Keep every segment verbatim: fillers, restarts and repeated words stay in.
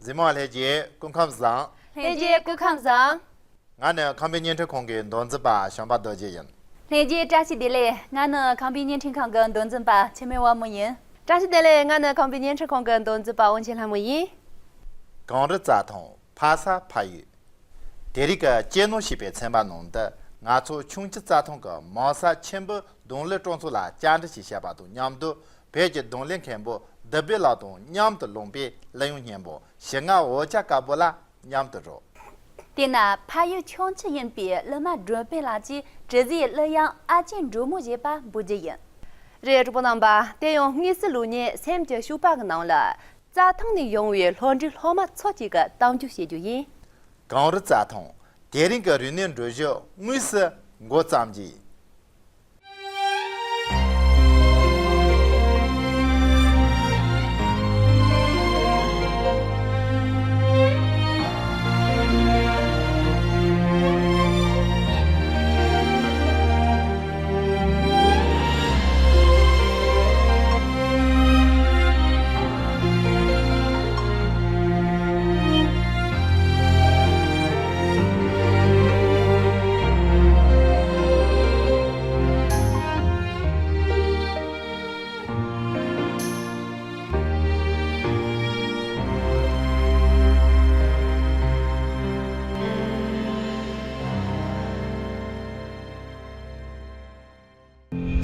གཟིགས་མོ་བ་ལྷན་རྒྱས་སྐུ་ཁམས་བཟང་། ལྷན་རྒྱས་སྐུ་ཁམས་བཟང་། ང་ནི་ཁམས་པའི་བརྙན་འཕྲིན་ཁང་གི་མདོ་འཛིན་པ་བྱམས་པ་རྡོ་རྗེ་ཡིན། ལྷན་རྒྱས་བཀྲ་ཤིས་བདེ་ལེགས། ང་ནི་ཁམས་པའི་བརྙན་འཕྲིན་ཁང་གི་མདོ་འཛིན་པ་འཆི་མེད་དབང་མོ་ཡིན། བཀྲ་ཤིས་བདེ་ལེགས། ང་ནི་ཁམས་པའི་བརྙན་འཕྲིན་ཁང་གི་མདོ་འཛིན་པ་དབང་ཆེན་ལྷ་མོ་ཡིན། གངས་རི་རྩྭ་ཐང་། ཕ་ས་ཕ་ཡུལ། དེ་རིང་གི་གཅེས་ནོར་ཞེས་པའི་ཚན་པ་ནང་དུ། ང་ཚོ་ཁྱུང་སྐྱི་རྩྭ་ཐང་གི་མོ་ས་ཆེན་པོའི་རྡུང་ལེན་གྲོང་ཚོ་ལ་བཅར་འདྲི་ཞིག་བྱས་པ་དང་མཉམ་དུ། བོད་ཀྱི་རྡུང་ལེན་མཁན་པོ་བདུད་བྷེ་ལགས་དང་མཉམ་དུ་ལངས་པའི་གླུ་དབྱངས་སྙན་པོ་ཞི་ང་འོ་ཅག་དཀར་པོ་ལ་མཉམ་དུ་འགྲོ། དེས་ན་ཕ་ཡུལ་ཁྱུང་སྐྱི་ཡིན་པའི་གླུ་མ་སྒྲོལ་དཔལ་ལགས་ཀྱིས་དྲི་ཟའི་གླུ་དབྱངས་ཨ་ཅེ་འབྲུག་མོ་ཞེས་པ་འབུལ་རྒྱུ་ཡིན། རེད། གྲོགས་པོ་རྣམ་པ། དེ་ཡང་དངོས་སུ་ལུས་ནས་སེམས་ཀྱི་ཤུག་པ་གི་ནང་ལ། རྩྭ་ཐང་ནས་ཡོང་བའི་སློབ་འབྲིང་སློབ་མ་ཚོ་གཅིག་གི་གཏམ་རྒྱུད་བཤད་རྒྱུ་ཡིན། གངས་རི་རྩྭ་ཐང་། དེ་རིང་གི་རིག་གནས་འགྲུལ་བཞུད་དངོས་སུ་འགོ་བརྩམས་རྒྱུ་ཡིན།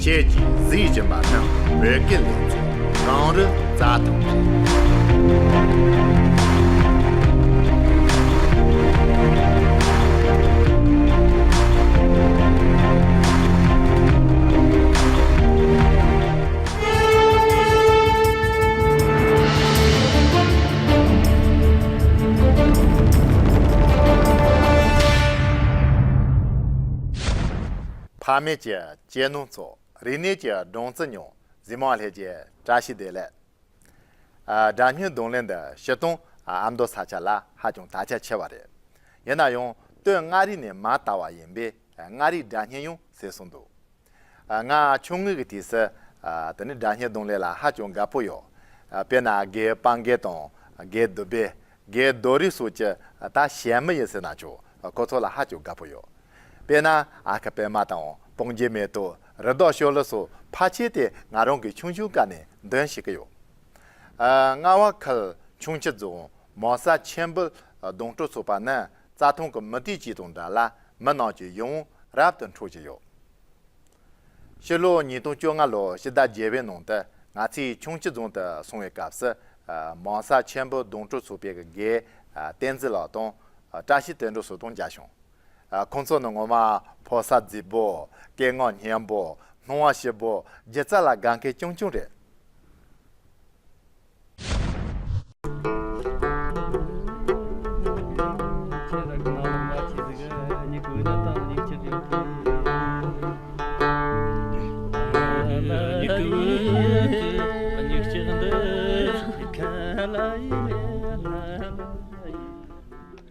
ཁྱེད་ཀྱིས་གཟིགས་བཞིན་པ་ནི་བོད་སྐད་ལེ་ཚན་གངས་རི་རྩྭ་ཐང་རེད། ཕ་མེས་ཀྱི་གཅེས་ནོར་ཚོ། རིག་གནས་ཀྱི་སྦྲང་རྩི་མྱོང་། གཟིགས་མོ་བ་ལྷན་རྒྱས་བཀྲ་ཤིས་བདེ་ལེགས། ཨ། སྒྲ་སྙན་རྡུང་ལེན་འདི་སྤྱིར་བཏང་ཨ་མདོ་ས་ཆ་ལ་ཧ་ཅང་དར་ཁྱབ་ཆེ་བ་རེད། ཡིན་ན་ཡང་སྟོད་མངའ་རིས་ནས་མར་དར་བ་ཡིན་པས་མངའ་རིས་སྒྲ་སྙན་ཡང་ཟེར་གསུངས་འདུག་ཨ། ང་ཆུང་ངུ་གི་དུས་སུ། ཨ། དེ་ནི་སྒྲ་སྙན་རྡུང་ལེན་ལ་ཧ་ཅང་དགའ་པོ་ཡོད། ཨ། དཔེར་ན་རྒན་སྤང་རྒན་དང་རྒན་བདུད་བྷེ། རྒན་རྡོ་རི་སོགས་ཀྱི་ད་ཞལ་མི་ཡིན་ཟེར་ན་ཆོག་ཁོ་ཚོ་ལ་ཧ་ཅང་དགའ་པོ་ཡོད། དཔེར་ན་ཨ་ཁུ་པད་མ་དང་སྤུན་མཆེད་མེ་ཏོག་རི་དྭགས་ཤོ་ལོ་སོགས་ཕལ་ཆེར་དེ་ང་རང་གི་ཆུང་ཆུང་སྐབས་ནས་འདོན་ཤེས་ཀྱི་ཡོད། ཨ། རྔ་བ་ཁུལ་ཁྱུང་སྐྱི་རྫོང་མོ་ས་ཆེན་པོའི་རྡུང་སྤྲོད་ཚོགས་པ་ནི་རྩྭ་ཐང་གི་མུ་ཏིག་ཅན་དང་འདྲ་ལ། མི་རྣམས་ཀྱི་ཡིད་དབང་རབ་ཏུ་འཕྲོག་གི་ཡོད། ཕྱི་ལོ་ཉིས་སྟོང་བཅོ་ལྔ་ལོའི་ཕྱི་ཟླ་བརྒྱད་པའི་ནང་དུ་ང་ཚོས་ཁྱུང་སྐྱི་རྫོང་དུ་སོང་བའི་སྐབས་སུ། ཨ། མོ་ས་ཆེན་པོའི་རྡུང་སྤྲོད་ཚོགས་པའི་འགན། ཨ། བསྟན་འཛིན་ལགས་དང་། ཨ། བཀྲ་ཤིས་དོན་གྲུབ་སོགས་དང་མཇལ་བྱུང་། ཨ། ཁོང་ཚོ་ནི་ངོ་མ་ཕོ་གསར་མཛེས་པོ། སྐད་ངག་སྙན་པོ། སྣང་བ་ཞིབ་པོ། སྒྱུ་རྩལ་ལ་དགའ་མཁན་རྐྱང་རྐྱང་རེད།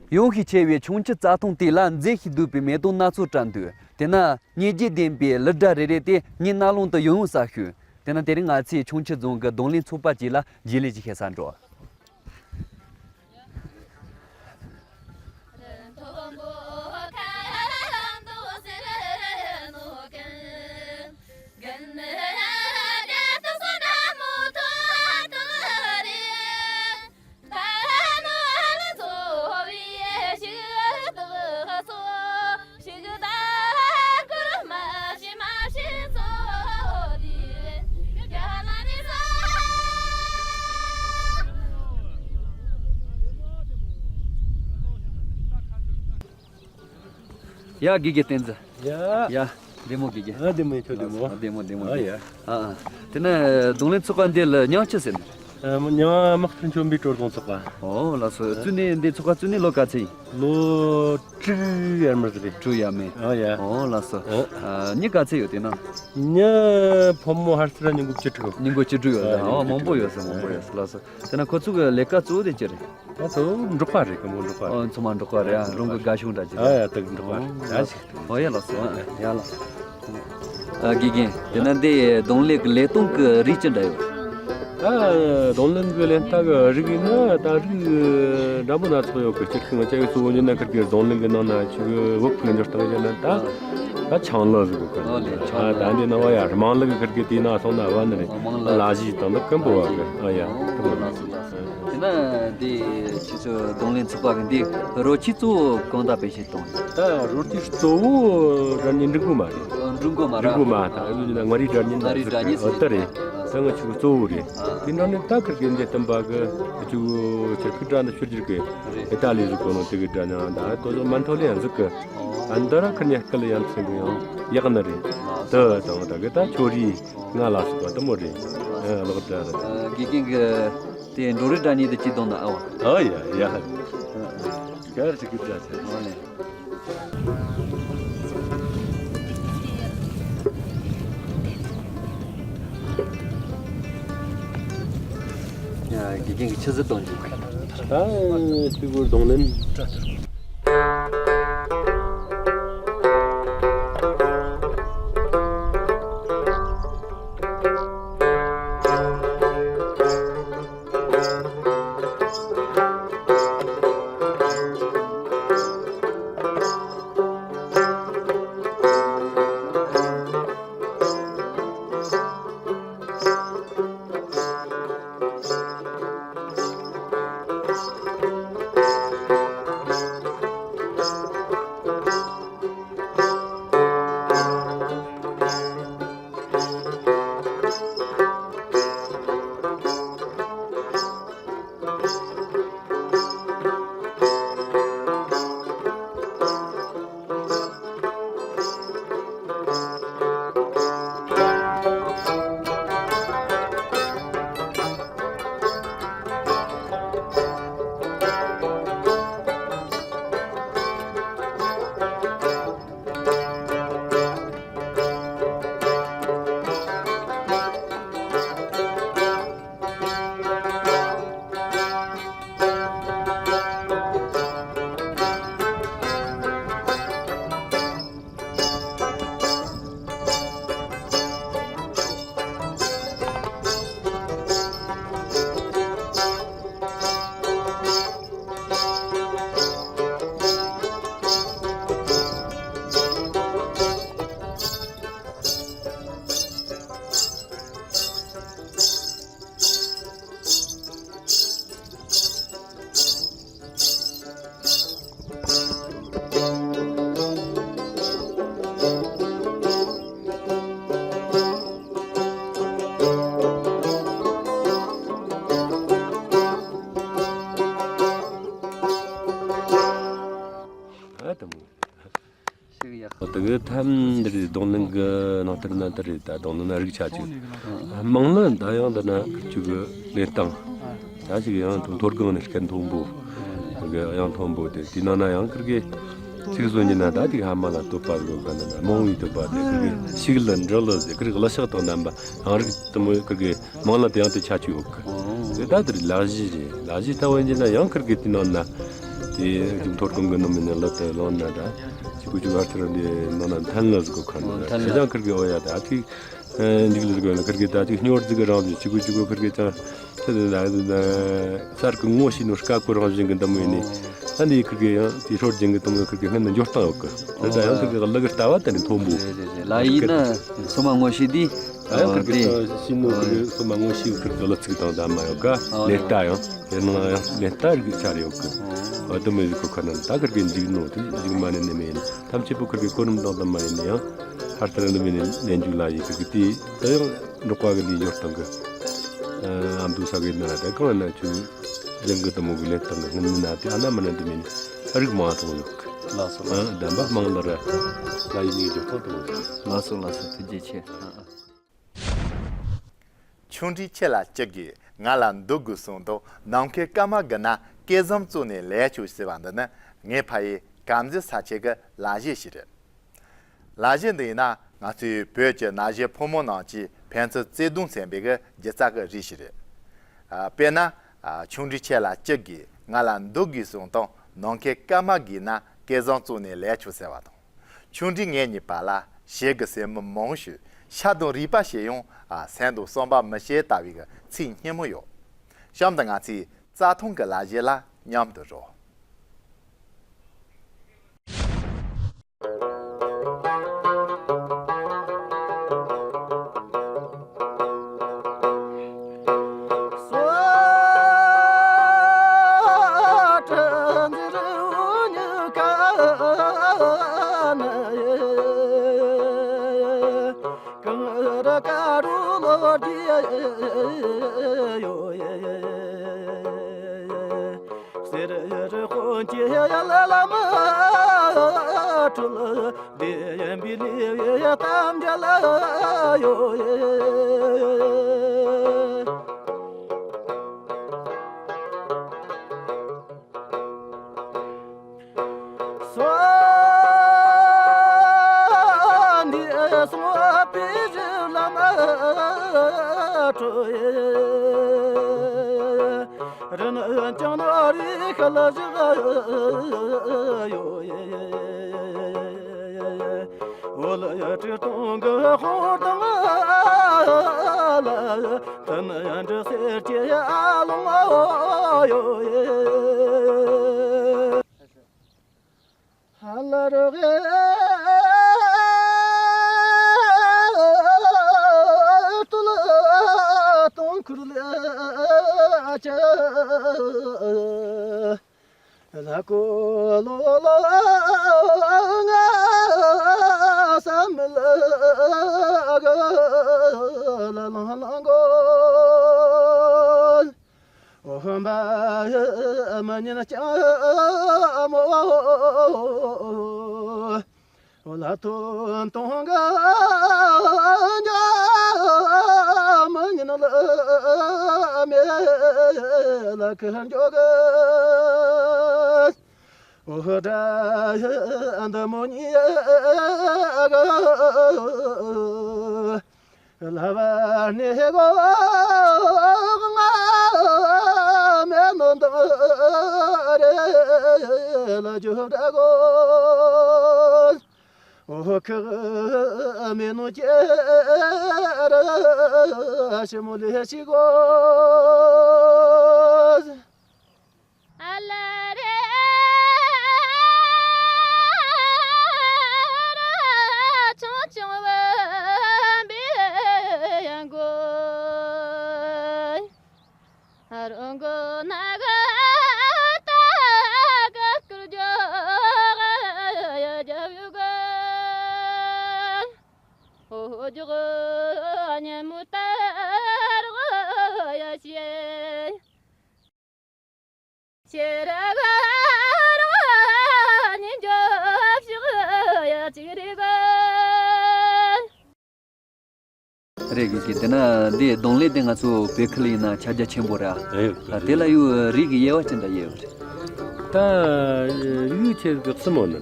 ཡངས་ཤིང་ཆེ་བའི་ཁྱུང་སྐྱི་རྩྭ་ཐང་དེ་ལ་མཛེས་ཤིང་སྡུག་པའི་མེ་ཏོག་སྣ་ཚོགས་བཀྲ་འདུག་དེས་ན་སྙན་འཇེབས་ལྡན་པའི་གླུ་སྒྲ་རེ་རེ་དེ་ངའི་རྣ་ལོང་དུ་ཡང་ཡང་ཟ་ཞུ། དེས་ན་དེ་རིང་ང་ཚོས་ཁྱུང་སྐྱི་རྫོང་གི་རྡུང་ལེན་ཚོགས་པ་ཅིག་ལ་རྗེས་ལུས་ཅིག་བྱེད་སར་འགྲོ། ཡ། དགེ་རྒན་བསྟན་འཛིན། ཡ། ཡ། བདེ་མོ། དགེ་རྒན། ཨ། བདེ་མོ་ཡིན། ཁྱོད་བདེ་མོ། བདེ་མོ། བདེ་མོ། ཨ། ཡ། ཨ། ཨ། དེ་ན་རྡུང་ལེན་ཚོགས་པ་འདི་ལ་མྱིང་ཅི་ཟེར་ནི། ཨ། མྱིང་དམག་སྤྱི་མཆོད་འབུལ་སྤྲོ་རྫོང་ཚོགས་པ། ཨོ་ལགས་སོ། བཙུགས་ནས་འདི་ཚོགས་པ་བཙུགས་ནས་ལོ་ག་ཚོད་ཡིན། ལོ་དྲུག་ཡར་མར་རེད། དྲུག་ཡར་མར། ཨོ་ཡ། ཨོ་ལགས་སོ། ཨ། མྱི་ག་ཚོད་ཡོད་དེ་ན། མྱི་ཕོ་མོ་ཧར་སི་ར་ཉིན་གུང་བཅུ་དྲུག་ཉིན་གུང་བཅུ་དྲུག་ཡོད། ཨ། ཨོ་མང་པོ་ཡོད་ས། མང་པོ་ཡོད་ས། ལགས་སོ། དེ་ན་ཁོ་ཚོ་གི་ལས་ཀ་གཙོ་བོ་དེ་ཅི་རེད། ད་ཚོ་འབྲོག་པ་རེད། ཀ་མོ་འབྲོག་པ་རེད། ཨོ། ཚང་མ་འབྲོག་པ་རེད། ཨ། རང་གི་དགའ་ཤོས་འདྲ་ཅིག་རེད། ཨ། ཡ། ད་འབྲོག་པ་རེད། ཨ། ཨོ་ཡ། ལགས་སོ། ཨ། ཡ་ལགས། ཨ། དགེ་རྒན། དེ་ན་འདི་རྡུང་ལེན་གྱི་ལས་སྟངས་ཀྱི་རིགས་ཅི་འདྲ་ཡོད། ད་རྡུང་ལེན་གྱི་ལེན་རྟགས་ཀྱི་རིགས་ཡིན་ན་ད་རིགས་འདྲ་མོ་སྣ་ཚོགས་ཡོད་གི། སྤྱིར་བཏང་ཅག་གི་གཙོ་བོ་ཡིན་ན་ཁིར་གི་རྡུང་ལེན་གྱི་ནང་ན་ཆུ་གི་བུབ་གི་འཇོག་སྟངས་ཡིན་ན་ད་ད་ཆང་ལག་ཟིག་གི་གི། ཨོ་ལེ། ཆང་ལག། ད་འདི་ནང་བ་ཡ་རྨང་ལག་གི་ཁིར་གི་དེའི་ནང་སོང་ན་བ་ནི་རེད། རྨང་ལག་ལ་གཞི་དང་ད་ཀམ་པོ་བ་གི། ཨ་ཡ། ཨོ་ལགས་སོ་ལགས་སོ། དེ་ན་འདི་ཁྱེད་ཚོ་རྡུང་ལེན་ཚོགས་པ་གི་འདི་རོལ་ཆས་གཙོ་བོ་གང་དག་བེད་སྤྱོད་གཏོང་ཡོད། ད་རོལ་ཆས་གཙོ་བོ་སྒྲ་སྙན་འབྲིང་པོ་མ་རེད། འབྲིང་པོ་མ་རེད། འབྲིང་པོ་མ་ད་ཨ་ལུ་ན་མངའ་རིས་སྒྲ་སྙན་མངའ་རིས་སྒྲ་སྙན་ཟེར་གི། ཨོ་ད་རེད། ད་ང་ཆུ་གཙོ་བོ་རེད། དེ་འདྲ་ནི་ད་ཁིར་གི་འདི་བསྟན་པ་གི་ཆུ་ཆུ་ཕུག་སྒྲ་འདི་ཆུ་རྒྱུད་གི་ཨི་ཏཱ་ལི་ཟིག་གོ་ནོ་དེ་གི་སྒྲ་སྙན་ད་དོ་ཚོ་མན་ཐོ་ལི་ཡང་ཟིག་གི། ཨ་འདི་ར་ཁིར་ཉ་སྐལ་ཡང་ཚན་གི་ཡང་ཡག་ནི་རེད། དེ་དང་ད་གི་ད་ཆོ་རི་ང་ལ་སོགས་པ་དུ་མོ་རེད། ཨ་ལོག་འདྲ་རེད། དགེ་རྒན་གི་དེ་འགྲོ་རིགས་འདྲ་ཉིད་དུ་ཅི་དང་ན་ཨ་བ། ཨ་ཡ་ཡ། གར་ཅིག་གི་འདྲ་ཚེ། ཨ་ནི། ཡ་དགེ་རྒན་གི་ཆི་ཟིག་གཏོང་རྒྱུ། ད་སྤུ་གུར་རྡུང་ལེན། ཨ་དང་། ཞིག་ཡག་ད་གི་ཐམ་འདིར་རྡུང་ལེན་གི་ནང་ལྟར་ན་ལྟར་རེད། ད་རྡུང་ལེན་ན་རིགས་ཆ་གཅིག་མང་ལ་ད་ཡང་འདི་ན་ཁུ་ཆུ་གི་ལེན་སྟངས་ད་ཞིག་ཡང་དུ་མཐོ་སྒང་ནས་སྐད་མཐོན་པོ་གི་ཡང་མཐོན་པོ་དེ་དེ་ནང་ན་ཡང་ཁིར་གི་ཚིག་སོ་ཉི་ན་ད་དེ་ཧ་མ་ལ་བསྟོད་པ་གི་ག་ན་ན་མང་བའི་བསྟོད་པ་དེ་ཁིར་གི་ཤིག་ལ་འདྲི་ལ་ཟེར་ཁིར་གི་ལ་ཤག་དང་ལྡན་པ་ཡང་རིགས་དུ་མོ་ཁིར་གི་མང་ལ་དེ་ཡང་དེ་ཆ་ཆུ་ཡོད་གི། དེ་ད་དེར་ལག་བཞི་རེད། ལག་བཞི་ལྟ་བུ་ཡིན་ན་ཡང་ཁིར་གི་དེ་ནང་ན་དེ་ཅིག་མཐོ་སྒང་གི་ནང་མི་ནི་ལ་དེ་ལོང་ན་ད་ཅིག་གུ་ཅིག་ཨར་ཐར་འདི་ནང་ན་མཐན་ལ་ཟིག་གོ་ཁ་ན་ད་ཁྱེད་ཅང་ཁིར་གི་ཨོ་ཡ་ད་ཅིག་འཇིག་ལ་ཟིག་གོ་ན་ཁིར་གི་ད་ཅིག་སྨྱོ་ཟིག་གི་རང་བཞིན་ཅིག་གུ་ཅིག་གོ་ཁིར་གི་ཅང་ཚེ་དེ་ན་གསར་གི་ངོ་ཤེས་ནོ་སྐ་ཀོ་རང་བཞིན་གི་འདི་མོ་ཡིན་ནི། ད་འདི་ཁིར་གི་ཡང་དེ་སྲོལ་རྒྱུན་གི་དུ་མོ་ཁིར་གི་སྔོན་ན་འཇོག་སྟངས་ཡོད་གི། དེ་ད་ཡང་ཁིར་གི་ལ་གི་ལྟ་བ་དེ་ནི་མཐོན་པོ། ལ་ཡིན་ན་སོ་མ་ངོ་ཤེས་དེ། ཨ་ཡང་ཁིར་གི་ཤིང་མོ་ཁིར་གི་སོ་མ་ངོ་ཤེས་ཁིར་གི་ལ་ཚིག་དང་ད་མ་ཡོད་ག། ལེ་ལྟ་ཡང་དེ་ནང་ཡང་ལེ་ལྟ་རིག་ཆ་རེ་ཡོད་གི། ཨ་དུ་མོ་ཟིག་གོ་ཁ་ན་ད་ཁིར་གི་འཇིག་ནོ་དེ་འཇིག་མ་ནི་ནི་མེད་ཡིན། ཐམས་ཅད་པོ་ཁིར་གི་གོ་རིམ་དང་ད་མ་ཡིན་ནི་ཡང་ཧར་ལྟར་ནི་མེད་ནི་ལེན་རྒྱུ་ལ་ཡིན་ཁིར་གི་དེ་ད་ཡང་འབྲོག་པ་གི་ལས་འབྱོར་སྟངས་གི། ཨ་མདོ་ས་གི་ན་ད་གང་ན་ཆུ་ལེན་གི་དུ་མོ་གི་ལེན་སྟངས་གི་སྔོན་ནི་ན་དེ་ཨ་ན་མ་ན་དེ་མེད་ནི་རིག་མ་དང་ཡོད་གི། ལགས་སོ་ལགས་སོ། ཨ་དམ་པ་མང་ལ་ར་ལ་ཡིན་ནི་འཇོག་སྟངས་དུ་མོ་གི། ལགས་སོ་ལགས་སོ། ཐུགས་རྗེ་ཆེ། ཨ་ཨ། ཆུང་འདྲིས་ཁྱེད་ལ་སྐྱིད་དགོས། ང་ལ་འདུག་དགོས་གསུངས་དུས་ནམ་མཁའི་སྐར་མ་དགུ་ན་སྐལ་བཟང་བཙུགས་ནས་ལས་ཆོག་ཟེར་བ་འདི་ནི་ངའི་ཕ་ཡུལ་དཀར་མཛེས་ས་ཆའི་གི་ལ་གཞས་ཤིག་རེད། ལ་གཞས་འདི་ཡིན་ན་ང་ཚོའི་བོད་ཀྱི་གནའ་གཞས་ཕོ་མོ་རྣམས་ཀྱིས་ཕན་ཚུན་བརྩེ་དུང་མཚོན་པའི་གི་སྒྱུ་རྩལ་གི་རིགས་ཤིག་རེད། ཨ་དཔེར་ན། ཨ་ཆུང་འདྲིས་ཁྱེད་ལ་སྐྱིད་དགོས། ང་ལ་འདུག་དགོས་གསུངས་དུས་ནམ་མཁའི་སྐར་མ་དགུ་ན་སྐལ་བཟང་བཙུགས་ནས་ལས་ཆོག་ཟེར་བ་དང་། ཆུང་འདྲིས་ངེད་གཉིས་བར་ལ་གཞས་ཀྱི་སྲས་མོ་མང་ཤོས་ ཤ་དང་རུས་པ་ཞེས་ཡང་ཨ་སེམས་དང་བསམ་པ་མི་ཤེས་ལྟ་བུའི་གི་ཚིག་སྙན་མོ་ཡོད། གཤམ་དུ་ང་ཚོས་རྩྭ་ཐང་གི་ལ་གཞས་ལ་མཉམ་དུ་རོལ། རེད་གི་གི་དེ་ན་འདི་གདོང་ལེན་དེ་ང་ཚོ་བོད་ཁུལ་ཡིན་ན་ཁྱབ་རྒྱ་ཆེན་པོ་ར། ཨེ། ད་དེ་ལ་ཡོད་རིགས་ཀྱི་དབྱེ་བ་ཅི་འདྲ་དབྱེ་བ་རེད། ད་རིགས་ཆེ་གི་གསུམ་མོ་ནི།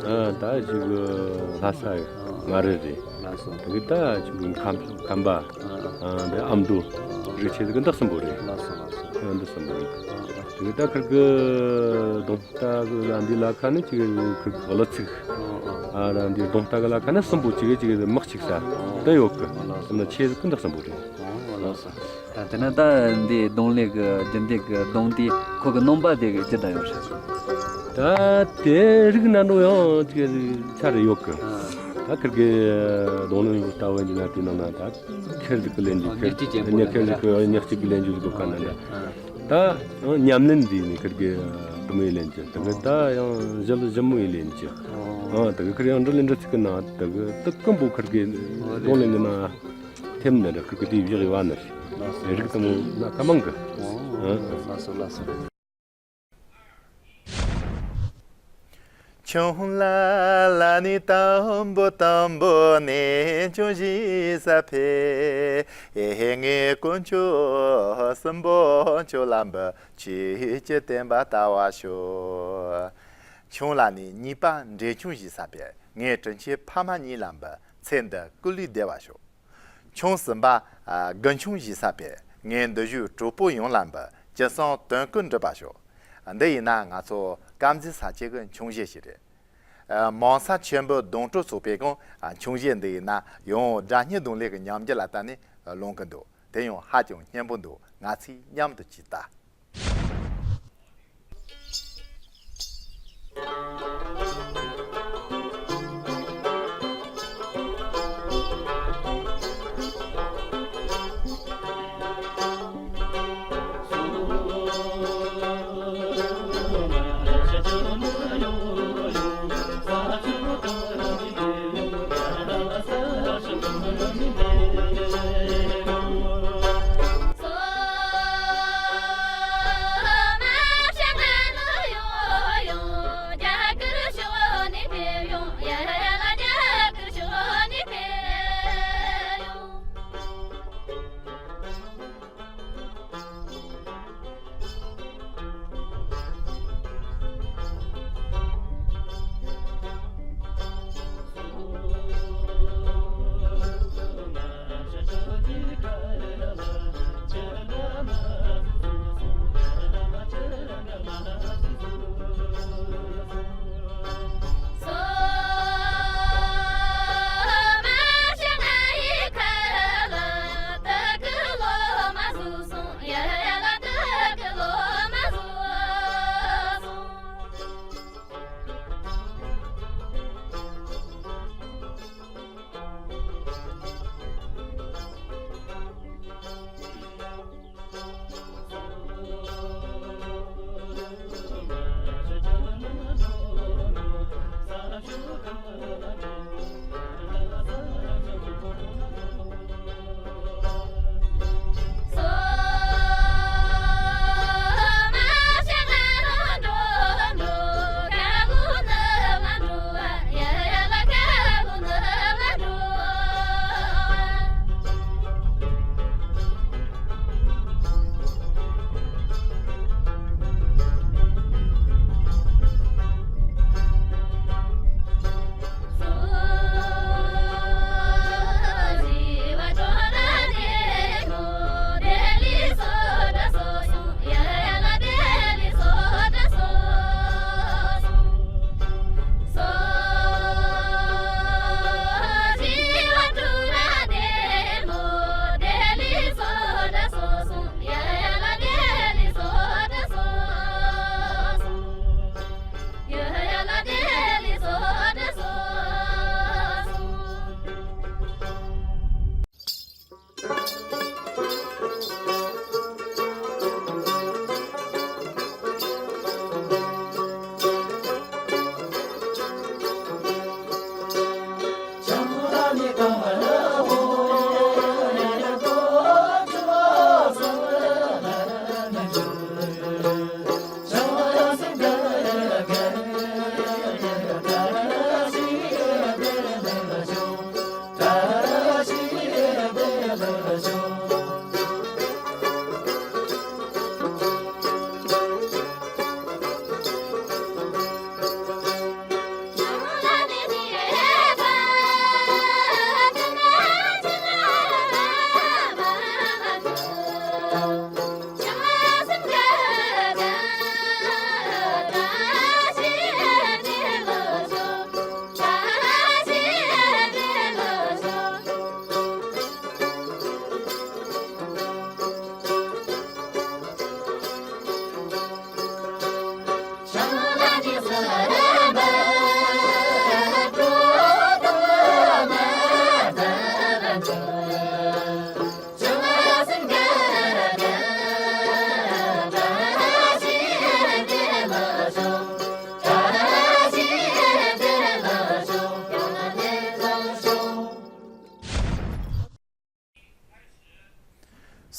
ཨ་ད་ཞིག་ལྷ་ས་ཡོད། མངའ་རིས་རེད། ལགས་སོ། དེ་གི་ད་ཅིག་ཁམས་ཁམས་པ། ཨ་འདི་ཨ་མདོ། རིགས་ཆེ་གི་འདི་གསུམ་པོ་རེད། ལགས་སོ་ལགས་སོ། དེ་འདི་གསུམ་པོ་རེད། དེ་གི་ད་ཁིར་གི་གདོང་ལྟ་གི་ལ་འདི་ལ་ཁ་ནི་ཅིག་ཁིར་གི་གླུ་ཚིག་ཨ་ལ་འདི་གདོང་ལྟ་གི་ལ་ཁ་ནི་གསུམ་པོ་ཅིག་གི་ཅིག་གི་མི་གཅིག་ས་དེ་ཡོད་གི། གསུམ་ན་ཆེ་གི་འདི་གསུམ་པོ་རེད། ལགས་སོ། ད་དེ་ན་ད་འདི་གདོང་ལེན་གི་རྒྱུན་ལྡན་གི་གདོང་དེ་ཁོ་གི་རྣམ་པ་དེ་གི་ཅི་འདྲ་ཡོད་རེད། ད་དེ་རིགས་སྣ་ནོ་ཡང་ཅིག་ཆ་རེ་ཡོད་གི། ད་ཁིར་གི་གདོང་ལེན་ལྟ་བུ་འདི་ན་དེ་ནང་ན་ད་ཁེར་ཟིག་གི་ལེན་རྒྱུ། ཉག་གཅིག་ཅན་པོ་ཉག་ཁེར་ཟིག་གི་ཉག་གཅིག་གི་ལེན་རྒྱུ་ཟིག་གོ་ཁ་ན་འདྲ། ད་ཉམས་ལེན་འདི་ནི་ཁིར་གི་དུ་མོའི་ལེན་རྒྱུ། དེ་གི་ད་ཡང་ཞི་ལུ་ཞི་མོའི་ལེན་རྒྱུ། ཨ་དེ་གི་ཁིར་ཡང་འདྲི་ལེན་འདྲི་ཚིག་གི་ན་དེ་གི་དུ་ཀུན་པོ་ཁིར་གི་གདོང་ལེན་འདི་ན་ཐེམ་ནི་ར་ཁིར་གི་དེ་བཞག་ཡོད་ནི་རེད། རིགས་དུ་མོ་ན་ཀ་མང་གི། ཨ། ལགས་སོ་ལགས་སོ། ཆུང་ལ་ལ་ནི་དང་པོ་དང་པོ་ནས་ཆུང་བཞིན་ས་ཕེ། ཨེ་ཧེ་ངའི་དཀོན་མཆོག་གསུམ་པོ་མཆོག་ལ་འབུལ། ཆོས་ཀྱི་བསྟན་པ་དར་བར་ཤོག། ཆུང་ལ་ནི་གཉིས་པ་འབྲས་ཆུང་བཞིན་ས་ཕེ། ངའི་དྲིན་ཆེན་ཕ་མ་གཉིས་ལ་འབུལ། ཚེ་འདི་སྐུ་ལུས་བདེ་བར་ཤོག། ཆུང་གསུམ་པ་ཨ་དགུན་ཆུང་བཞིན་ས་ཕེ། ངའི་འདི་བཞུགས་གྲོགས་པོ་ཡོངས་ལ་འབུལ། ཅི་གསུང་དོན་ཀུན་འགྲུབ་པར་ཤོག། འདི་ཡིན་ན་ང་ཚོ་དཀར་མཛེས་ས་སྐྱའི་གི་ཆུང་གཞས་ཤིག་རེད། ཨ། མང་ས་ཆེན་པོ་སྡོང་གྲོ་ཚོ་པའི་གང་། ཨ། འཆུང་བྱེད་འདི་ཡིན་ན་ཡང་སྒྲ་སྙན་རྡུང་ལེན་གྱི་ཉམས་འགྱུར་ལ་བལྟས་ནས་ལོན་གྱི་འདུག་དེ་ཡང་ཧ་ཅང་སྙན་པོ་འདུག་ང་ཚོས་མཉམ་དུ་ཅིག་ལྟ།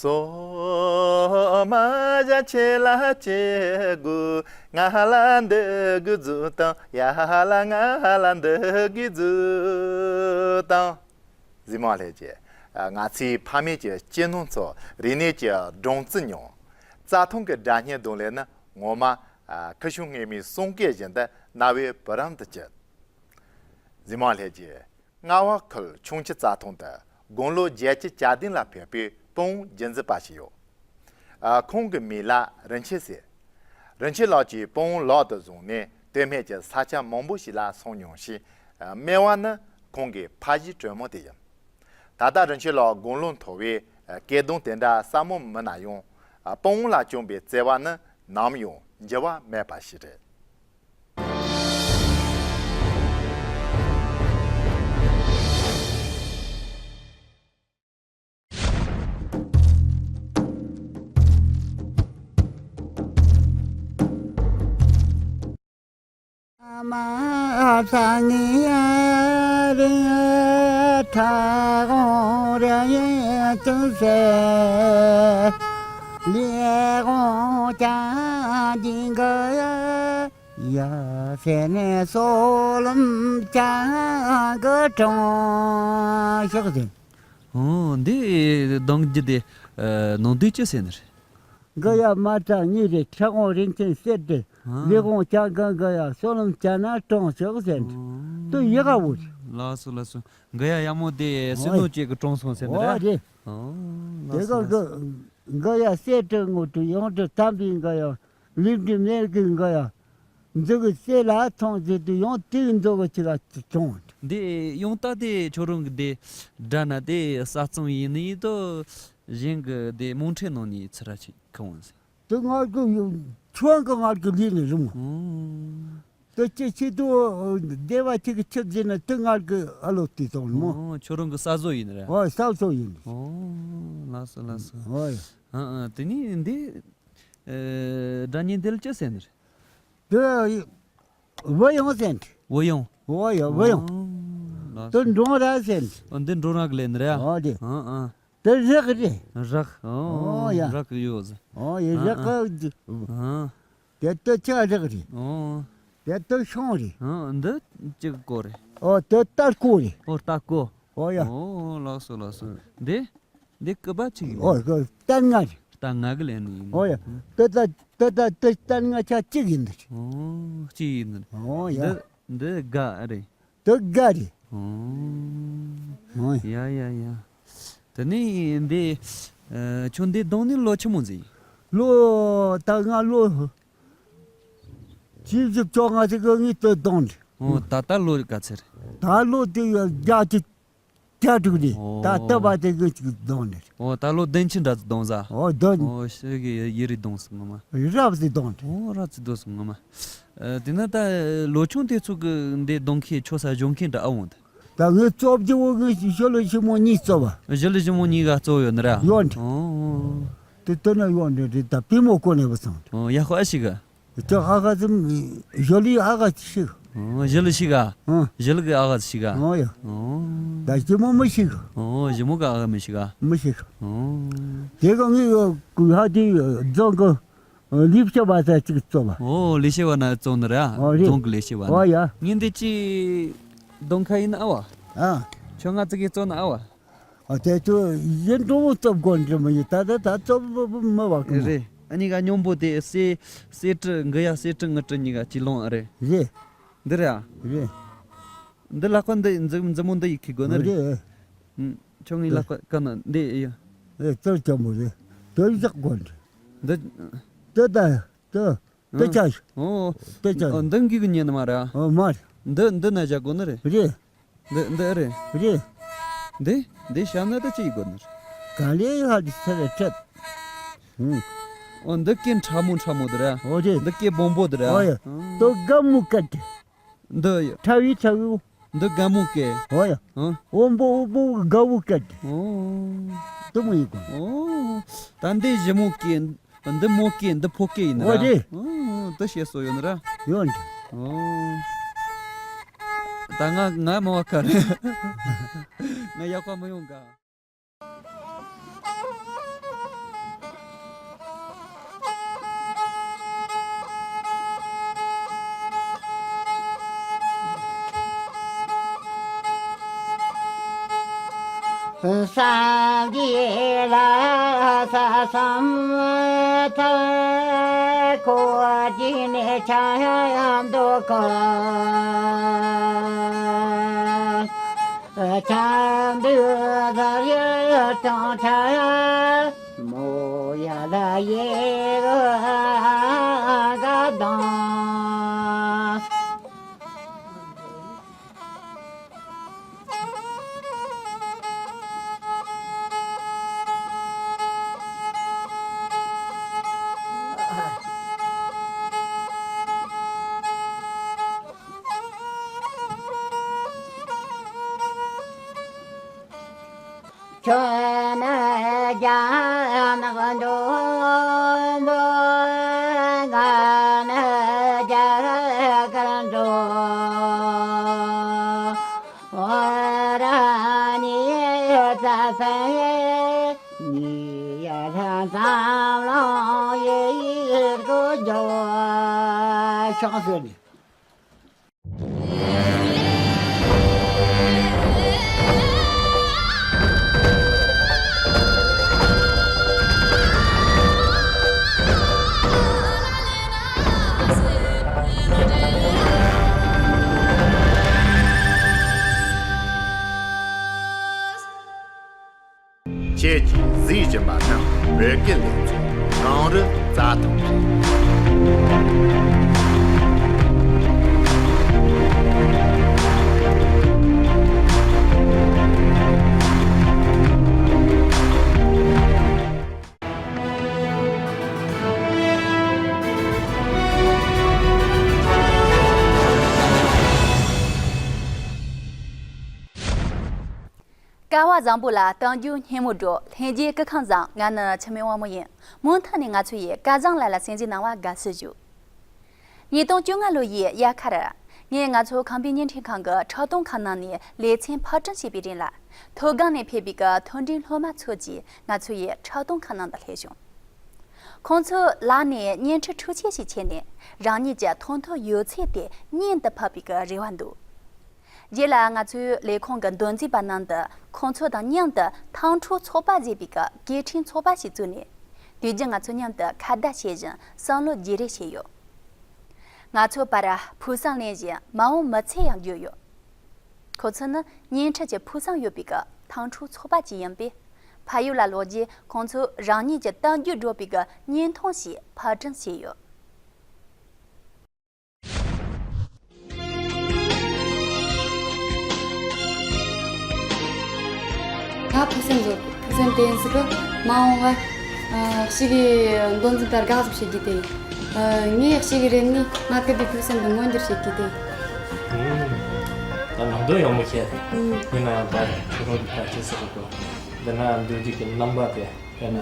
སོ་མ་བཞག་ཁྱེད་ལ་སྐྱེ་དགུ། ང་ལ་འདོད་དགུ་རྫུ་དང་། ཡ་ལ་ང་ལ་འདོད་དགུ་རྫུ་དང་། གཟིགས་མོ་ལྷན་རྒྱས། ང་ཚོའི་ཕ་མེས་ཀྱི་སྤྱི་ནོར་ཚོ་རིག་གནས་ཀྱི་སྦྲང་རྩི་མྱོང་། རྩྭ་ཐང་གི་སྒྲ་སྙན་རྡུང་ལེན་ནི་ངོ་མ་ཁུ་བྱུག་སྔོན་མོའི་གསུང་སྐད་བཞིན་དུ་རྣ་བའི་བུ་རམ་དུ་གྱུར། གཟིགས་མོ་ལྷན་རྒྱས། རྔ་བ་ཁུལ་ཁྱུང་མཆུ་རྩྭ་ཐང་དུ་དགུང་ལོ་བརྒྱད་ཅུ་གྱ་བདུན་ལ་ཕེབས་པའི་སྤུན་རྒྱུན་འཛིན་པ་ཞིག་ཡོད། ཨ། ཁོང་གི་མིང་ལ་རིན་ཆེན་ཟེར། རིན་ཆེན་ལགས་ཀྱིས་སྤུན་ལག་ཏུ་བཟུང་ནས་ བོད་སྨད་ཀྱི་ས་ཆ་མང་པོ་ཞིག་ལ་སོང་མྱོང་ཞིང་། སྨེ་བ་ནི་ཁོང་གི་ཕ་གཞིས་དྲོན་མོ་དེ་ཡིན། ད་ལྟ་རིན་ཆེན་ལགས་དགུང་ལོ་མཐོ་བས་སྐད་གདངས་དེ་འདྲ་སྲབ་མོ་མིན་ན་ཡང་། སྤང་བོ་ལ་བཅངས་པའི་བརྩེ་བ་ནི་ནམ་ཡང་འགྱུར་བ་མེད་པ་ཞིག་རེད། ཨོ། འདི་གདངས་རྒྱུ་དེ་ནང་དུས་ཅི་ཟེར་ནི་རེད། གི་ཡ་མ་ཏྲ་ཉི་རེ་ཁྲ་གོང་རིན་ཆེན་གསེར་ཏེ། ཨ། ལི་གོང་ཅང་གང་གི་ཡ་སོ་ལམ་ཅ་ན་གྲོང་ཆོག་ཟེར། ཨོ། དུ་ཡི་ག་བུ་རེད། ལགས་སོ་ལགས་སོ། གི་ཡ་ཡ་མོ་དེ་སི་ནོ་ཅེ་གི་གྲོང་སོང་ཟེར་ནི་རེད། ཨོ་རེད། ཨོ། དེ་ལགས་སོ་ག་ལགས་སོ། གི་གི་ཡ་གསེར་ཏེ་ངོ་དུ་ཡོང་དུ་དམ་པའི་གི་ཡ་ལིབ་ཏི་མེར་གི་གི་ཡ། འཛུགས་གི་རྩེ་ལ་ཐོང་ཟེར་དུ་ཡང་དེའི་འཛུགས་གི་ཅི་ག་བྱུང་། འདི་ཡང་ལྟ་དེ་ཁྱོད་རང་གི་དེ་སྒྲ་ན་དེ་ས་གཙང་ཡིན་ནི་ཡིན་དོ། གཞན་གི་དེ་མོན་ཁྲེ་ནང་ནས་ཚུར་ར་ཅིག་ཁ་འོང་ཟེར། དེ་ང་གི་ཡོད་ཁྱོད་གི་ང་གི་ལུས་ནས་རུང་། ཨོ། དེ་ཅི་ཆེད་དུ་སྡེ་བ་ཅིག་གི་ཆིབས་ཟིན་ན་དེ་ང་གི་ཨ་ལོ་དེ་དང་མོ། ཨོ། ཁྱོད་རང་གི་ས་བཟོ་ཡིན་ར། ཨོ་ས་བཟོ་ཡིན། ཨོ། ལགས་སོ་ལགས་སོ། ཨོ་ཡ། ཨ་ཨ་དེ་ནི་འདི། ཨེ། སྒྲ་སྙན་དེ་ལ་ཅི་ཟེར་ནི་རེད། དེ་བུ་ཡང་ཟེར་ནི། བུ་ཡང་། ཨོ་ཡ་བུ་ཡང་། ཨོ། ལགས་སོ། དེ་འབྲོང་ར་ཟེར་ནི། ཨོ་འདི་འབྲོང་ར་གི་ལེན་ནི་རེད། ཨོ་དེ། ཨ་ཨ། དེ་རག་རེད། རག་ཨོ་ཨོ་ཡ། རག་ཡོད་ཟེར། ཨོ་ཡ་ཨ་རག་ཨ། ཨ། དེ་དེ་ཆ་རག་རེད། ཨོ། དེ་དེ་ཤོང་རེད། ཨོ་འདི་གཅིག་གོ་རེད། ཨོ་དེ་རྟ་ཀོ་རེད། ཨོ་རྟ་ཀོ། ཨོ་ཡ། ཨོ་ལགས་སོ་ལགས་སོ། འདི། འདི་སྐུད་པ་གཅིག་ཡིན། ཨོ་སྐུད་རྟ་ལྔ་རེད། རྟ་ལྔ་གི་ལེན་ནི་ཡིན། ཨོ་ཡ། དེ་ད་དེ་ད་དེ་རྟ་ལྔ་ཆ་གཅིག་ཡིན་འདི། ཨོ་གཅིག་ཡིན་འདི། ཨོ་ཡ། འདི་འདི་སྒ་རེད། དེ་སྒ་རེད། ཨོ། ཡ་ཡ་ཡ། དེ་ནས་འདི། ཨ། ཁྱོད་འདི་གདོང་ནས་ལོ་ཆི་མོ་ཟིག་ལོ་ད་ང་ལོ། བཅུ་བཞི་བཅོ་ལྔ་ཟིག་གི་ངས་དེ་གདོང་རེད། ཨོ་ད་ལྟ་ལོ་ག་ཚོད་རེད། ད་ལོ་དེ་བརྒྱད་ཅུ་གྱ་དྲུག་རེད། ད་ལྟ་བ་དེ་གི་ཅིག་གདོང་ནས། ཨོ་ད་ལོ་བདུན་ཅུ་འདྲ་ཅིག་གདོང་ཟ། ཨོ་གདོང་། ཨོ་ཤི་གི་ཡི་རི་གདོང་སོང་ངོ་མ། རབ་ཟིག་གདོང་རེད། ཨོ་རབ་ཟིག་གདོང་སོང་ངོ་མ། ཨ། དེ་ན་ད་ལོ་ཆུང་དེ་ཚོ་གི་འདི་གདོང་ཁའི་ཆོ་ས་གཞོང་ཁའི་འདྲ་ཨ་འོང་ད། ད་ངའི་བཙོ་བཅུ་བོ་གི་ཞོ་ལོ་ཞི་མོ་གཉིས་བཙོ་བ། ཞི་ལོ་ཞི་མོ་གཉིས་ག་བཙོ་ཡོད་ནི་ར། ཡོད་འདྲ། ཨོ། དེ་ལྟ་ན་ཡོད་འདྲ་རེད་ད་པི་མོ་གོ་ནས་བ་སང་། ཨོ་ཡ་ཧོ་ཨ་ཤི་ག་ཅོ་ཨ་ཁ་ཙམ། ཞོ་ལི་ཨ་ཁ་ཤི། ཨོ་ཞི་ལི་ཤི་ག་ཨ། ཞི་ལི་གི་ཨ་ཁ་ཤི་ག་ཨོ་ཡ། ཨོ། ད་ཞི་མོ་མི་ཤི་ག་ཨོ་ཞི་མོ་ག་ཨ་ཁ་མི་ཤི་ག་མི་ཤི་ག་ཨོ། དེ་ག་ངའི་གུ་ཧ་དེ་རྫོང་གི་ལི་ཤེ་བ་ས་ཅིག་བཙོ་བ། ཨོ་ལི་ཤེ་བ་ན་བཙོ་ནི་ར། ཨོ་རེད། རྫོང་གི་ལི་ཤེ་བ་ན། ཨོ་ཡ། ངས་འདི་ཅི་གདོང་ཁ་ཡིན་ཨ་བ། ཨ། ཁྱོད་ང་ཙི་གི་བཙོ་ན་ཨ་བ། ཨ་དེ་ཚོ་ཡིན་འགྲོ་བོ་བཙོ་དགོས་འདྲ་མི་ཡིན་ད་ད་ད་བཙོ་བོ་མི་བ་གི་མོ། རེད། ཨ་ནི་ག་སྙོམས་པོ་དེ་སེ་སེ་ཀྲི་འགི་ཡ་སེ་ཀྲི་ངི་ཀྲི་གཉིས་ཀ་ཅི་ལོང་ཨ་རེད། རེད། འདི་རེད་ཨ། རེད། འདི་ལག་པ་འདི་མཛུབ་མཛུབ་མོ་འདི་ཡི་ཁི་དགོས་ནི་རེད། རེད། ཨུམ། ཁྱོད་ངའི་ལག་པ་ཀ་ན་འདི་ཡི། ཨེ་ཙར་ཅམ་པོ་རེད། དོན་བཞག་དགོས་འདྲ། འདི། དེ་ད་དེ་དེ་ཨ། ཆ་ཞིག་ཨོ། དེ་ཆ་ཨོ་ཞིག་འདི་འགི་གི་ཉན་ནི་མ་རེད་ཨ། ཨོ་མ་རེད། འདི་འདི་ན་བཞག་དགོས་ནི་རེད། རེད། འདི་འདི་རེད། རེད། འདི་འདི་ཤ་ན་ད་ཅི་ཡི་དགོས་ནི་རེད། ག་ལེ་ཧ་དི་ཚེ་རེ་ཁྲེད། ཨུ། ཨོ་འདི་སྐེ་ཕྲ་མོ་ཕྲ་མོ་དེ་རེད་ཨ། ཨོ་རེད། འདི་སྐེ་སྦོམ་པོ་དེ་རེད་ཨ། ཨོ་ཡ། ཨང་། དོ་ག་མུ་ཀ་དེ། འདི་ཡ། ཁྲ་བི་ཁྲ་བི། འདི་ག་མུ་ཀེ། ཨོ་ཡ། ཨང་། ཨོམ་པོ་ཨོམ་པོ་ག་བུ་ཀ་དེ། ཨོ། དུ་མུ་ཡི་གོ། ཨོ། ད་འདི་ཞི་མོ་ཀེ། འདི་མོ་ཀེ་འདི་ཕོ་ཀེ་ཡིན་ན་ར། ཨོ་རེད། ཨོ་འདི་བཤད་སྲོལ་ཡོད་ན་ར། ཡོད་འདི། ཨོ། ད་ང་ང་མོ་བ་ཁ་རེད། ང་ཡག་པ་མི་ཡོང་ག་སངས་རྒྱས་ལ་ས་སམ་ཐ་ཁོ་ཅི་ནས་ཆ་འདོད་ག་ཆ་འདོད་ཟ་ཡ་ཏང་ཆ་མོ་ཡ་ལ་ཡེ་ག་དང་། ཁྱེད་ཀྱིས་གཟིགས་བཞིན་པ་ནི་བོད་སྐད་ལེ་ཚན་གངས་རི་རྩྭ་ཐང་རེད། སྐལ་བ་བཟང་པོ་ལ་གཏམ་རྒྱུད་སྙན་མོ་སྒྲོག་ལྷན་རྒྱས་སྐུ་ཁམས་བཟང་། ང་ནི་འཆི་མེད་དབང་མོ་ཡིན། མུ་མཐུད་ནས་ང་ཚོ་ཡི་སྐལ་བཟང་ལགས་ལ་གསན་གཟིགས་གནང་བ་དགའ་བསུ་ཞུ། ཉིས་སྟོང་བཅོ་ལྔ་ལོ་ཡི་དབྱར་ཁར། ངས་ང་ཚོ་ཁམས་པའི་བརྙན་འཕྲིན་ཁང་གི་ཁྲག་འཐུང་ཁང་ནང་ནས་ལེ་ཚན་ཕབ་སྒྲིག་བྱས་པའི་རིང་ལ། མཐོ་སྒང་ནས་ཕེབས་པའི་གི་མཐོ་འབྲིང་སློབ་མ་ཚོ་གིས་ང་ཚོ་ཡི་ཁྲག་འཐུང་ཁང་ནང་དུ་སླེབས་བྱུང་། ཁོང་ཚོའི་ལག་ནས་བརྙན་འཕྲིན་འཕྲུལ་ཆས་ཤིག་ཁྱེར་ནས། རང་ཉིད་ཀྱི་མཐོང་ཐོས་ཡོད་ཚད་དེ་བརྙན་དུ་ཕབ་པའི་གི་རེ་བ་འདུག་རྗེས་ལ་ང་ཚོའི་ལས་ཁུངས་ཀྱི་མདོ་འཛིན་པ་རྣམས་ཀྱིས་ཁོང་ཚོ་དང་མཉམ་དུ་ཐང་ཕྲུག་ཚོགས་པ་ཞེས་པའི་གི་སྐད་འཕྲིན་ཚོགས་པ་ཞིག་བཙུགས་ནས། དུས་རྒྱུན་ང་ཚོ་མཉམ་དུ་ཁ་བརྡ་བྱེད་བཞིན་བསམ་བློ་བརྗེ་རེས་བྱས་ཡོད། ང་ཚོའི་བར་ཕུགས་བསམ་ལེན་བཞིན་མ་འོངས་མི་ཚེ་ཡང་བརྗོད་ཡོད། ཁོ་ཚོ་ནི་བརྙན་འཕྲིན་གྱི་ཕུགས་བསམ་ཡོད་པའི་གི་ཐང་ཕྲུག་ཚོགས་པ་ཅིག་ཡིན་པས། ཕ་ཡུལ་ལ་ལོག་རྗེས་ཁོང་ཚོས་རང་ཉིད་ཀྱི་གཏམ་རྒྱུད་སྒྲོག་པའི་གི་བརྙན་ཐུང་ཞིག་ཕབ་སྒྲིག་བྱས་ཡོད། ང་ཕུགས་བསམ་བཟོ། ཕུགས་བསམ་དེ་ཡིན་ཟིག་གི་མ་འོངས་པར་ཨ་ཞིག་གི་མདོ་འཛིན་པར་དགའ་ཟབ་བྱེད་རྒྱུ་དེ། ཨ་ངས་ཞིག་གི་རེ་ནི་ང་གི་དེ་ཕུགས་བསམ་དེ་མངོན་འགྱུར་བྱེད་རྒྱུ་དེ། ད་ནང་དོན་ཡག་མོ་བཤད། ཡིན་ན་ཡང་ད་ཁྱོད་རང་གི་ད་ཅི་ཟེར་དགོས། འདི་ན་འདུག་རྒྱུ་གི་རྣམ་པ་དེ་དཔེར་ན་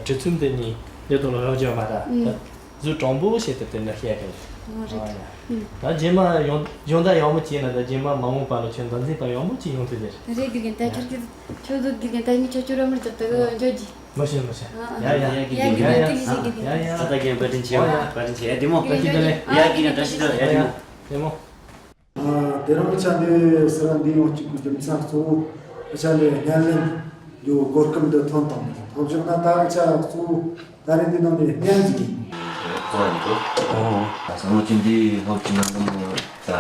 གྲི་ཚུམ་དེ་གཉིས་དེ་དང་ལ་རག་ཅོ་མ་ད། གཟུགས་དྲང་པོ་བྱས་ཏེ་དེ་འདྲ་བཤད་གི་རེད། ཨོ་རེད། ཨ་ཡ། ད་རྗེས་མ་ཡོང་ཡོང་ད་ཡག་མོ་བྱས་ན་ད་རྗེས་མ་མ་འོངས་པ་ལ་ཁྱོད་མདོ་འཛིན་པ་ཡག་མོ་ཅིག་ཡོང་ཐུབ་རེད། རེད་དགེ་རྒན། ད་ཁྱོད་ཀྱི་ཁྱོད་ཚོ་དགེ་རྒན། ད་ངས་ཁྱོད་ཁྱོད་རང་མར་ཅིག་ད་གི་འཇོག་གི། མ་ཤེས་མ་ཤེས། ཨ་ཨ། ཡ་ཡ། ཡ་གི་ཡ་ཡ་ཡ་ཡ། ད་གི་ཡ་ཡ། ཡ་ཡ། ད་ད་རྒན་བཀའ་དྲིན་ཆེ། བཀའ་དྲིན་ཆེ། ཡ་དེ་མོ། བཀའ་དྲིན་ཆེ། ཡ་གི་ཡ་བཀྲ་ཤིས་བདེ་ལེགས། ཡ་དེ་མོ། ཨ་དེ་རིང་ང་ཚོ་འདི་སེ་ར་འདི་ཡོང་བཅུག་གི་རྒྱུ་མཚན་གཙོ་བོ་ང་ཚོ་ལ་བརྙན་ལེན་རྒྱུ་གོ་སྐབས་འདི་ཐོན་བཏང་། ཐོན་བཞག་ན་ད་ང་ཚོ་གཙོ་བོ་ད་རེས་འདི་ནང་ནས་བརྙན་ཟིག་ཡིན། གཙོ་བོ་འདུག་ཨོ། ད་སང་ལོ་ཆུ་འདི་སློབ་ཆུ་ནང་དུ་ད་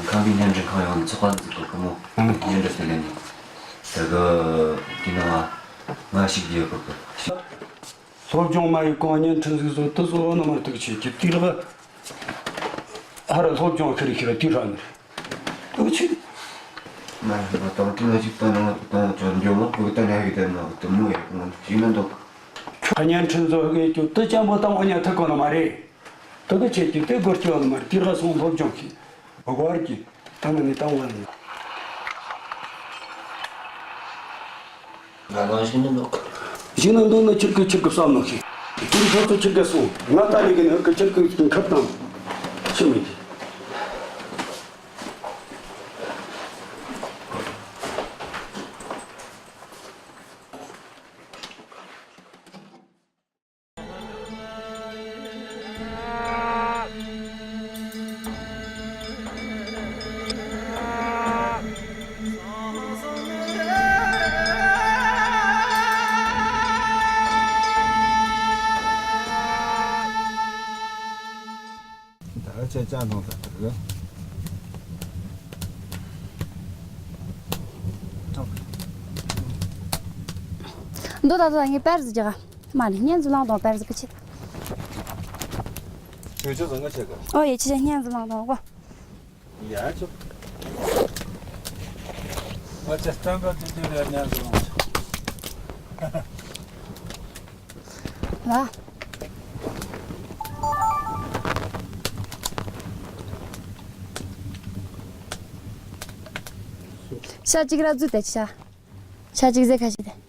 ཁམས་པའི་བརྙན་འཕྲིན་ཁང་ཡོང་ཚོགས་པ་འཛུགས་གོ་གི་མོ། ཨང་། བརྙན་འཕྲིན་ཟིག་ལེན་ནས་ད་གི་འདི་ནང་ང་ཞིག་རྒྱག་གོ་གི། སློབ་སྦྱོང་མ་ཡི་གོང་བརྙན་འཕྲིན་ཟིག་བཟོ་དུ་བཟོ་ནི་མ་གཏོགས་ཆེ་གི་དུས་རབས། ཧ་ར་སློབ་སྦྱོང་ཁི་རི་ཁི་རི་དུས་རབས་ནི་རེད། ཆི། མ་ཡིན་ན་དང་དུས་ང་ཅིག་ལྟ་ན་དང་ཅོ་འཇོག་ལོག་བུ་གི་ལྟ་ན་ཡ་གི་ལྟ་ན་དུ་མོ་ཡ་གི་ང་ཞིག་ན་འདུག་ཁ་བརྙན་འཕྲིན་བཟོ་གི་ཅུ་དུ་ཅན་པོ་ཏང་བ་ཉ་ཐུ་གོ་ནི་མ་རེད། དུ་གི་ཆེ་གི་དེ་སྒོར་སྐྱོ་ནི་མ་རེད། དུས་རབས་སོང་སློབ་སྦྱོང་གི་བག་གི་ཏང་ནི་ཏང་བ་ནི། ང་རང་ཞིག་ནི་འདུག་ཞིག་ནི་འདུག་ནི་ཁྱེད་ཀྱི་ཁྱེད་ཀྱི་བསམ་ནོ་ཞིག་དེ་ཁོ་ཚོ་ཁྱེད་ཀྱི་སོང་ང་ལྟ་ལས་ཀྱི་ནི་ཁྱེད་ཀྱི་ཁབ་དང་ཤི་མི་ཤི། ད་ཆ་ཅང་ཐོང་ད་ད་གི། འདུག་ད་འདུག་ད་ངས་པར་ཟིག་རྒྱག་ག་མ་ནི་བརྙན་ཟིག་བླངས་དང་པར་ཟིག་གི་ཆེད། ཁྱོད་ཆོ་ཟིག་ང་ཆེ་གི། ཨོ་ཡེ་ཆེ་ཆེ་བརྙན་ཟིག་བླངས་དང་གོ། ཡ་ཆོ། ང་ཆེ་སྟོན་པ་དུས་དུས་རེ་བརྙན་ཟིག་བླངས་ཆོ། ལ། ཤ་གཅིག་ར་བཙུགས་ཏེ་ཤ། ཤ་གཅིག་ཟེ་ཁ་ཤས་ཏེ།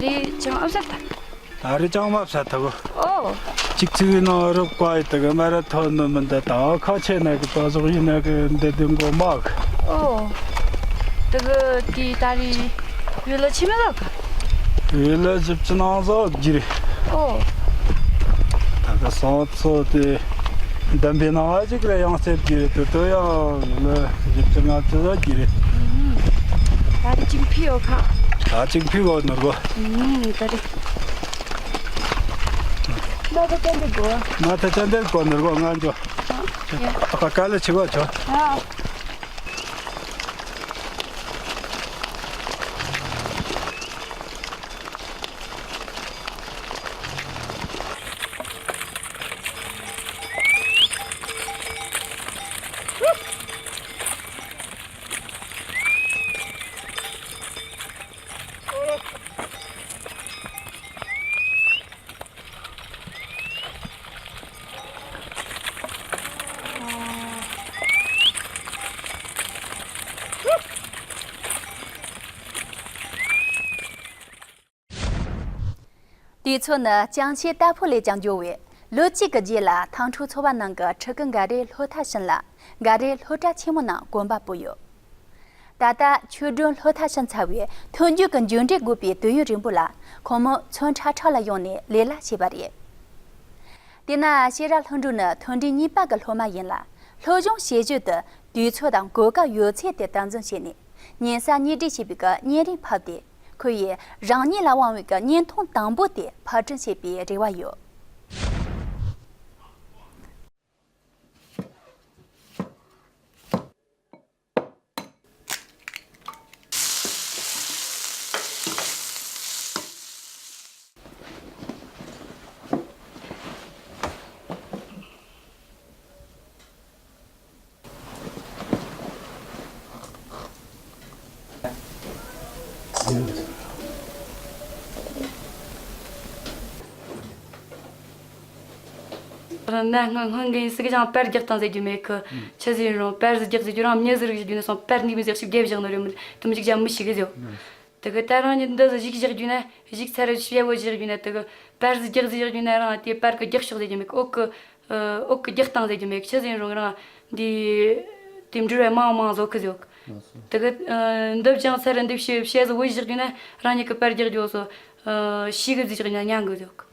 རེད་ཅང་ཨབ་ཟ་ད། ད་རེས་ཅང་མ་བྱ་ཐུབ། ཨོ། གཅིག་གཅིག་ཡིན་ན་རུབ་བཀའ་ཡི་དུ་གི་མ་ར་ཐོན་ནི་མི་འདི་དང་ཁ་ཆེ་ན་གི་པ་ཟོག་ཡིན་ན་གི་འདི་འདི་མགོ་མ་གི། ཨོ། དུ་གི་དེ་ད་རེས་ཡུལ་ལ་ཆི་མི་ལ་ག་ཡུལ་ལ་བཞི་བཅུ་ནང་ཟོག་གི་རེད། ཨོ། ད་གི་སང་ཚོ་དེ་འདམ་པའི་ནང་ཨ་ཅིག་ལ་ཡང་སེབ་གི་རེད། དུ་དུ་ཡང་ཡུལ་ལ་བཞི་བཅུ་ལྔ་བཅུ་ཟོག་གི་རེད། ད་རེས་ཅིག་ཕི་ཡོད་ཁ། ད་ཅིག་ཕི་གོ་ནོར་གོ། ད་རེས། མ་ཐ་ཅན་དེ་གོ། མ་ཐ་ཅན་དེ་གོ་ནོར་གོ་ང་འཇོ། ཨ་ཡ། ཨ་ཀ་ལ་ཆི་གོ་ཆོ། ཨ། དུས་ཚོད་ནི་ལྕང་ཆུའི་རྟ་ཕོ་ལས་ཀྱང་མགྱོགས་པས། ལོ་གཅིག་གི་རྗེས་ལ་ཐང་ཕྲུག་ཚོ་བ་ནང་གི་ཕྲུ་གུ་འགའ་རེ་ལྷོ་མཐའ་ཕྱིན་ལ། འགའ་རེ་ལྷོ་བྲག་ཆེན་མོ་ནང་གོམ་པ་སྤོས་ཡོད། ད་ལྟ་ཆོས་སྒྲོན་ལྷོ་མཐའ་ཕྱིན་ཚར་བས་ཐོན་རྒྱུ་གི་འགྱུར་འགྲོས་དགོས་པའི་དུས་ཡུན་རིང་པོ་ལ་ཁོང་མོ་ཚོན་ཁྲ་ཁྲ་ལ་ཡོང་ནས་ལས་ལ་བྱས་པ་རེད། དེས་ན་ཤེས་རབ་ལྷུན་གྲུབ་ནི་མཐུན་སྒྲིལ་གཉིས་པ་གི་སློབ་མ་ཡིན་ལ། སློབ་སྦྱོང་བྱེད་རྒྱུ་དེ་དུས་ཚོད་དང་གོ་སྐབས་ཡོད་ཚད་དེ་དམ་འཛིན་བྱས་ནས། ཉིན་གསར་གཉིས་སྒྲིག་བྱས་པའི་གི་བརྙན་རིས་ཕབ་སྟེ། ཁོ་ཡིས་རང་ཉིད་ལ་དབང་བའི་གི་བརྙན་ཐུང་དང་པོ་དེ་ཕབ་སྒྲིག་བྱེད་པའི་རེ་བ་ཡོད། ད་ན་སྔོན་སྔོན་གི་ཡིན་ཟིག་ཀྱང་པར་རྒྱག་སྟངས་ཟེར་རྒྱུ་མེད་གི། ཆི་ཟིག་ཡིན་རུང་པར་ཟིག་རྒྱག་ཟེར་རྒྱུ་རང་མྱི་ཟིག་རིག་ཟེར་རྒྱུ་ནས་སོང་པར་ནི་མི་ཟིག་ཞིག་རྒྱབ་བཞག་ནི་རེད། མི་དུ་མི་ཞིག་ཀྱང་མི་ཤེས་གི་ཟེར། དེ་གི་ད་རང་ཉིད་འདི་ཟིག་ཞིག་བཞག་རྒྱུ་ན་ཞིག་ཚར་རེ་ཞིག་བྱས་བོ་བཞག་རྒྱུ་ན་དེ་གི་པར་ཟིག་རྒྱག་ཟིག་བཞག་རྒྱུ་ན་རང་དེ་པར་གི་རྒྱག་ཕྱོགས་ཟེར་རྒྱུ་མེད་གི། འོག་གི་འོག་གི་རྒྱག་སྟངས་ཟེར་རྒྱུ་མེད་གི། ཆི་ཟིག་ཡིན་རུང་རང་དེ་དེ་འབྲུ་རེ་མང་མང་བཟོ་གི་ཟེར་གི། དེ་གི་འདི་བྱང་ཚར་རེ་འདི་བྱས་བྱས་ཟིག་བོ་བཞག་རྒྱུ་ན་རང་ཉིད་གི་པར་རྒྱག་རྒྱུ་སོ་ཤེས་གི་ཟིག་བཞག་ན་ཉན་གི་ཟེར་གི།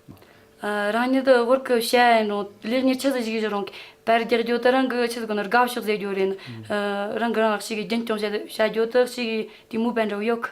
རང་ཉིད་དུ་བོར་གི་བྱ་ཡིན་རུང་ལེགས་ཉེས་ཆི་ཟིག་ཞིག་ཞིག་རུང་པར་རྒྱག་རྒྱུ་དུ་རང་གི་ཆི་ཟིག་ནོར་དགའ་ཕྱོགས་ཟེར་རྒྱུ་རེད། རང་གི་རང་ལག་ཞིག་གི་རྒྱུན་སྐྱོང་བྱ་བྱ་རྒྱུ་དུ་ཞིག་གི་དེ་མོ་པན་འདྲ་བོ་ཡོད་གི།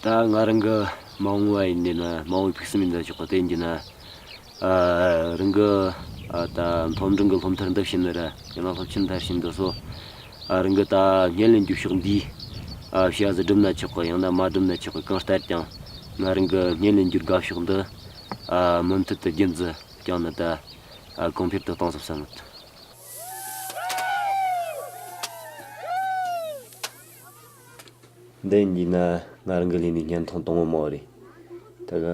ད་ང་རང་གི་མ་འོངས་པ་ཡིན་ནི་ན་མ་འོངས་པའི་ཕུགས་བསམ་ཡིན་ད་ཆོག་གི། དེ་ཡིན་གྱི་ན། ཨ། རང་གི་ཨ་ད་མཐོ་འབྲིང་གི་སློབ་མཐར་འདི་ཕྱིན་ནི་ར་ཡང་ན་སློབ་ཆེན་མཐར་ཕྱིན་འདི་སོ། ཨ། རང་གི་ད་བརྙན་ལེན་རྒྱུ་ཕྱོགས་འདིའི་ཨ་བྱ་ཟིག་སྒྲུབ་ན་ཆོག་གི། ཡང་ན་མ་སྒྲུབ་ན་ཆོག་གི། གང་ལྟར་ཀྱང་ང་རང་གི་བརྙན་ལེན་རྒྱུར་དགའ་ཕྱོགས་འདི་ཨ་མུ་མཐུད་དུ་རྒྱུན་འཛིན་བསྐྱངས་ནས་ད་ཨ་གོང་འཕེལ་དུ་གཏོང་ཟིག་བསམ་མོད། འདི་ཡིན་ན་ང་རང་གི་ལས་ནི་བརྙན་ཐུང་དང་པོ་མོ་རེད། ད་གི་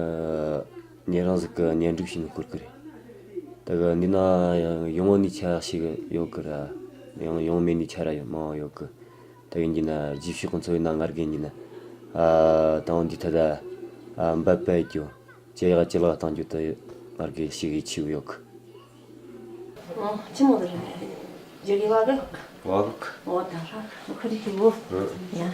ཉེ་རང་ཟིག་གི་བརྙན་སྒྲིག་བྱས་ནས་བསྐུར་གི་རེད། ད་གི་འདི་ན་ཡང་ཡོང་ནི་ཆ་ཞིག་ཡོད་གི་ར། ཡང་ཡོང་མེད་ནི་ཆ་ར་ཡོད་མང་ཡོད་གི། ད་གི་འདི་ན་རྗེས་ཕྱོགས་ཀྱི་འཚོ་བའི་ནང་ང་རྒན་འདི་ན་ཨ་དང་འདི་ད་ད་ཨ་འབད་པ་རྒྱུ། ཅི་ཡག་ཅི་ལག་གཏང་རྒྱུ་དེ་ང་རྒན་ཞིག་གིས་ཆེ་བོ་ཡོད་གི། ཨོ། ཆི་མོ་དེ་རེད། རྒྱ་གི་བ་གི། བ་གི། ཨོ་ད་ར་ཁ་རི་ཁི་བོ། ཨ། ཡ། ཨ།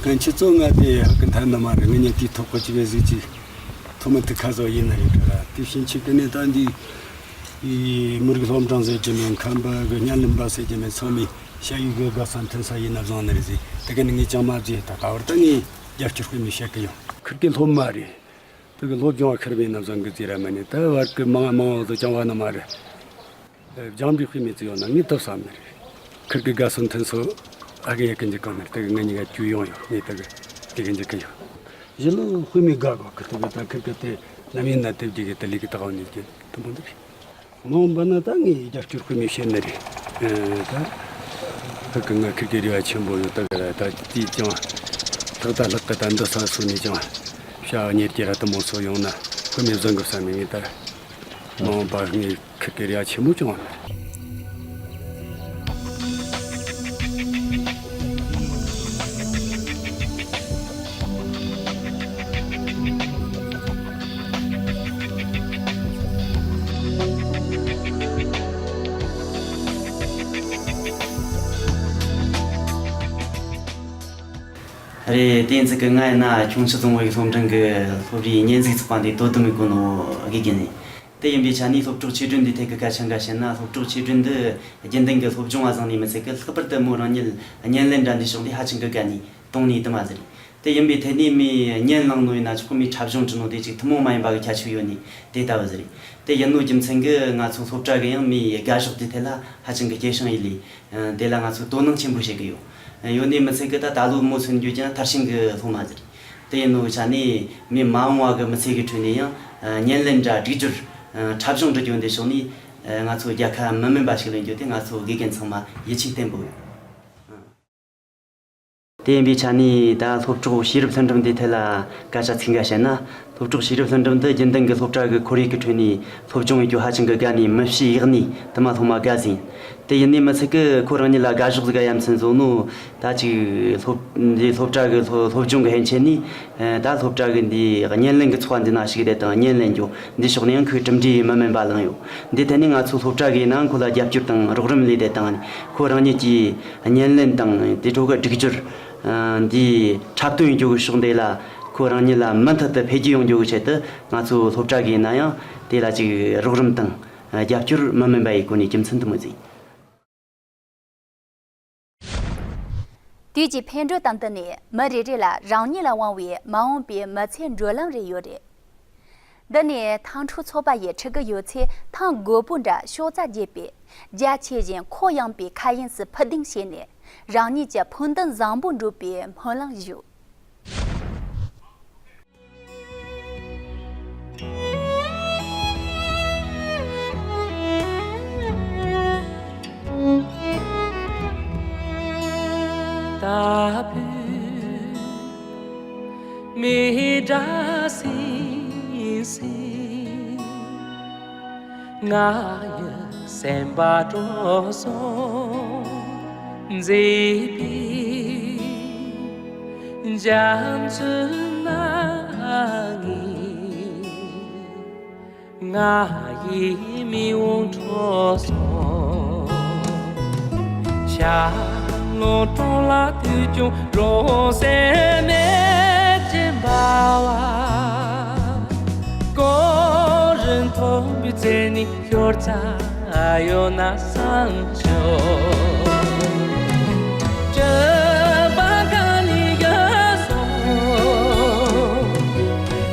གན་ཆི་ཙོ་ང་དེ་ཧ་གི་འཐད་ནི་མ་རེད། ང་ཉིད་དེའི་ཐོག་གི་ཅི་བས་ཟིག་ཅིག་ཐོག་མ་དུ་ཁ་བཟོ་ཡིན་ན་ཡིན་གི་ར། དེ་བཞིན་ཆི་གི་ནི་ད་འདི་ཡི་མི་རིགས་སློབ་འབྲིང་ཟེར་གྱི་མེད། ཁམས་པ་གི་བརྙན་ལེན་པ་ཟེར་གྱི་མེད། ཚང་མས་བྱ་ཡི་གི་དགའ་ས་མཐུན་ས་ཡིན་ན་བཟང་ནི་རེད་ཟེར། དེ་ག་ནི་ངས་ཅང་མ་བརྗེད། ད་ད་བར་ད་ངས་རྒྱབ་སྐྱོར་དཔེ་མི་བྱེད་གི་ཡོད། ཁིར་གི་སློབ་མ་རེད། དེ་གི་སློབ་སྦྱོང་བ་ཁེར་བའི་ནམ་བཟང་གི་ཟེར་ར་མ་ནི་ད་བར་གི་མང་མང་བོ་ཟོ་ཅང་བ་ནི་མ་རེད། སྦྱང་འབྲས་དཔེ་མི་བརྩི་ཡོང་ན་ངས་ཐབས་བསམ་ནི་རེད། ཁིར་གི་དགའ་ས་མཐུན་ས་ཨ་གི་ཡ་གི་འཇིག་གང་ནི་དེ་གི་ང་གཉིས་ཀ་བཅུག་ཡོང་ཡོད། ངས་དེ་གི་དེ་གི་འཇིག་གི་ཡོད། གཞི་ལོ་དཔེ་མི་དགའ་གོ་གི། དེ་གི་ད་ཁིར་གི་དེ་ནམ་ཡིན་ན་དེ་བརྒྱུད་གི་དེ་ལས་གི་ད་ག་ནས་གི་དུ་མོ་འདི་རེད། མ་འོངས་པ་ན་ད་ངས་རྒྱབ་སྐྱོར་དཔེ་མི་བྱེད་ནི་རེད། ཨ། ད་ཁིར་གི་ང་ཁིར་གི་རེ་བ་ཆེན་པོ་ཡོད། ད་གི་ར་ད་དེས་ཀྱང་ལྷག་ད་ལྷག་གི་ད་འདི་ས་སོ་ནས་ཀྱང་བྱ་བ་གཉེར་གྱི་ར་དུ་མོ་སོ་ཡོང་ན་དཔེ་མི་བཟང་གི་བསམ་ནས་ངས་ད་མ་འོངས་པ་ངས་ཁིར་གི་རེ་བ་ཆེན་པོ་བཅངས་པ་མ་རེད། རེད། དེ་ཚིག་གི་ང་ཡིན་ན་ཁྱུང་མཆུ་རྫོང་བའི་སློབ་འབྲིང་གི་སློབ་རའི་བརྙན་གཟིགས་ཚོགས་པ་འདི་དོ་དམ་གོ་ནོ་དགེ་རྒན་ནི། དེ་ཡིན་པའི་ཆ་ནས་སློབ་གྲོགས་ཆེ་གྲས་འདི་ཐད་ཀྱི་སྐད་ཆ་འགའ་བཤད་ན། སློབ་གྲོགས་ཆེ་གྲས་འདི་རྒྱུན་ལྡན་གྱི་སློབ་སྦྱོང་བ་བཟང་ནས་མི་ཚད་ཀྱི། ལྷག་པར་དུ་མོ་རང་ཉིད་བརྙན་ལེན་འདྲ་འདི་ཕྱོགས་འདི་ཧ་ཅང་གི་དགའ་ནས་དུང་ནས་དུ་མ་ཟེར། དེ་ཡིན་པའི་ཐད་ནས་མོས་བརྙན་བླངས་ནོ་ཡིན་ན་ཆོག་གི། མོས་འཁྲབ་གཞུང་བྲིས་ནོ་དེ་ཅིག་ཐུན་མོང་མ་ཡིན་པ་གི་ཁྱད་ཆོས་ཡོད་ནི་དེ་ལྟ་བུ་ཟེར། དེ་ཡིན་ནོ་རྒྱུ་མཚན་གྱིས་ང་ཚོ་སློབ་གྲྭ་གི་ཡང་མོའི་དགའ་ཕྱོགས་དེ་ཐད་ལ་ཧ་ཅང་གི་སྐྱེད་སྲིང་ཡིན་ལས། དེ་ལ་ང་ཚོས་དོ་སྣང་ཆེན་པོ་བྱེད་ཀྱི་ཡོད། ཡོད་ནི་མི་ཚད་ཀྱི་ད་ད་ལོ་མོ་མཚོན་རྒྱུ་ཀྱང་མཐར་ཕྱིན་གྱི་སློབ་མ་ཟེར། དེ་ཡིན་ནོ་ཆ་ནས་མོས་མ་འོངས་པ་གི་མི་ཚེ་གི་ཁྲོད་ནས་ཡང་བརྙན་ལེན་འདྲ་སྒྲིག་སྦྱོར་འཁྲབ་གཞུང་འབྲི་རྒྱུ་འདི་ཕྱོགས་ནས་ང་ཚོ་རྒྱལ་ཁ་མི་དམན་པ་ཞིག་ལེན་རྒྱུ་དེ་ང་ཚོ་དགེ་རྒན་ཚང་མ་ཡིད་ཆེས་བརྟན་པོ་ཡོད། དེ་ཡིན་པའི་ཆ་ནས་ད་སློབ་གྲོགས་ཤེས་རབ་ལྷུན་གྲུབ་འདི་ཐད་ལ་སྐད་ཆ་ཚིག་འགའ་བཤད་ན། སློབ་གྲོགས་ཤེས་རབ་ལྷུན་གྲུབ་འདི་རྒྱུན་ལྡན་གྱི་སློབ་གྲྭ་གི་ཁོར་ཡུག་གི་ཁྲོད་ནས་སློབ་སྦྱོང་ཡེད་རྒྱུ་ཧ་ཅང་གི་དགའ་ནས་མི་གཤིས་ཡག་ནས་དུ་མ་སློབ་མ་དགའ་ཟིན། དེ་ཡིན་ནས་མི་ཚད་ཀི་ཁོ་རང་ཉིད་ལ་དགའ་ཕྱོགས་ཟིག་ག་ཡ་མཚན་བཟོ་ནོ། ད་ཅིག་སློབ་འདི་སློབ་གྲྭ་གི་སློབ་སློབ་སྦྱོང་གི་ཕན་ཆད་ནས་ད་སློབ་གྲྭ་གི་འདི་བརྙན་ལེན་གི་ཚོགས་པ་འདི་ན་ཞུགས་བསྡད་དང་བརྙན་ལེན་རྒྱུ་འདི་ཕྱོགས་ནས་ཡང་ཁོས་གྲུབ་འབྲས་མི་དམན་པ་བླངས་ཡོད། འདི་ཐད་ནས་ང་ཚོ་སློབ་གྲྭ་གི་ནང་ཁོ་ལ་རྒྱབ་སྐྱོར་དང་རོགས་རམ་ལས་བསྡད་དང་ཁོ་རང་ཉིད་ཀྱིས་བརྙན་ལེན་དང་དེ་ཕྱོགས་གི་སྒྲིག་སྦྱོར་འདི་འཁྲབ་སྟོན་ཡེད་རྒྱུ་གི་ཕྱོགས་འདི་ལ་ཁོ་རང་ཉིད་ལ་མུ་མཐུད་དུ་འཕེལ་རྒྱས་ཡོང་རྒྱུ་གི་ཆེད་དུ་ང་ཚོ་སློབ་གྲྭ་གི་ནང་ཡང་དེ་ལ་ཅིག་རོགས་རམ་དང་རྒྱབ་སྐྱོར་མི་དམན་པ་ཡེད་དགོས་ནས་རྒྱུ་མཚན་དུ་མོས་ཟིན། དུས་ཀྱི་འཕེལ་འགྲོས་དང་བསྟུན་ནས་མི་རེ་རེ་ལ་རང་ཉིད་ལ་དབང་བའི་མ་འོངས་པའི་མི་ཚེའི་འགྲོ་ལམ་རེ་ཡོད་རེད། འདི་ནི་ཐང་འཕྲུག་ཚོགས་པ་ཡི་ཕྲུ་གུ་ཡོད་ཚད་ཐང་རྒོད་པོ་འདྲ་ཤོག་རྩ་རྒྱས་པའི་རྒྱ་ཆེ་ཞིང་ཁོག་ཡངས་པའི་མཁའ་དབྱིངས་སུ་ཕུ་ལྡིང་བྱས་ནས་རང་ཉིད་ཀྱི་ཕུགས་འདུན་བཟང་པོ་འགྲུབ་པའི་སྨོན་ལམ་ཞུ། ད་བུ་མི་འདྲ་སིང་སིང་། ང་ཡི་སེམས་པ་དྲོ་སོང་། མཛེས་པའི་འཇའ་ཚོན་སྣ་ལྔས་ང་ཡི་མིག་འོང་འཕྲོ་སོང་། ཤར་ལྷོ་གྲོང་ལ་དུས་ཀྱང་རོང་སེམས་མེད་ཀྱི་འབར་བ། གངས་རི་མཐོན་པོའི་རྩེ་ནས་ཤོར་ཚ་ཡོད་ན་བསམ་ཆོག། སྤྲིན་པ་གང་ནས་བཞད་སོང་།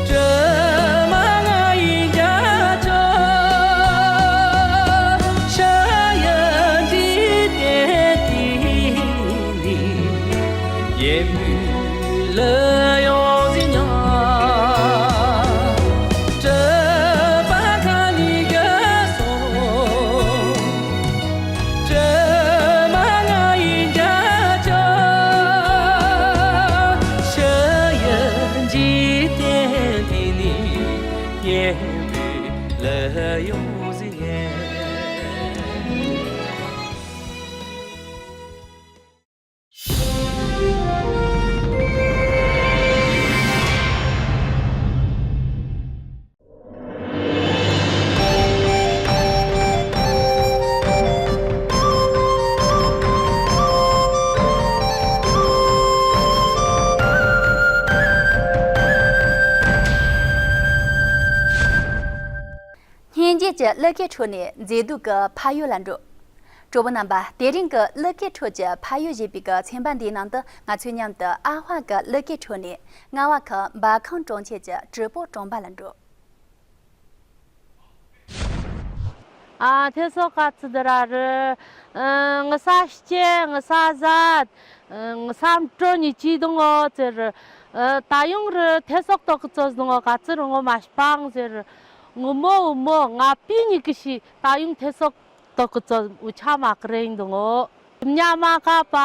སྲན་མ་ང་ཡི་རྒྱ་མཚོ། ཤར་ཡི་འཇིག་རྟེན་འདི་ནས། ཡིད་མུག་ལུས་ཡོངས་ཟིན་ཡང་། སྲན་མ་གང་ནས་བཞད་སོང་། སྲན་མ་ང་ཡི་རྒྱ་མཚོ། ཤར་ཡི་འཇིག་རྟེན་འདི་ནས། ཡིད་མུག་ལུས་ཡོངས་ཟིན་ཡང་། སྙན་འཇེབས་ཀྱི་གླུ་སྐད་ཁྲོད་ནས་མཛེས་སྡུག་གི་ཕ་ཡུལ་ལ་འགྲོ། གྲོགས་པོ་རྣམ་པ། དེ་རིང་གི་གླུ་སྐད་ཁྲོད་ཀྱི་ཕ་ཡུལ་ཞེས་པའི་གི་ཚན་པ་འདིའི་ནང་དུ་ང་ཚོས་མཉམ་དུ་ཨ་ཧྥ་གི་གླུ་སྐད་ཁྲོད་ནས་རྔ་བ་ཁུལ་འབའ་ཁང་གྲོང་ཁྱེར་གྱི་གྲོགས་པོ་གྲོང་པ་ལ་འགྲོ། ཨ། ཐེ་སོག་ག་ཚི་དི་ར་རི། ཨ། ངི་ས་སྐྱེ་ངི་ས་ཟད། ཨ། ངི་ས་འབྲོ་ཉི་ཅི་དུང་ཨོ་ཙི་རི། ཨ། ད་ཡོང་རི་ཐེ་སོག་ཏོག་གི་ཙོ་དུང་ཨོ་ག་ཚི་རི་ངོ་མ་སྤང་ཟེར། ངི་མོ་འུ་མོ་ང་པི་ཉི་གི་ཤི་ད་ཡོང་ཐེ་སོག་ཏོག་གི་ཙོ་འུ་ཆ་མ་ཀི་རེ་ཡིན་དུང་ཨོ། ཉ་མ་ཀ་པ།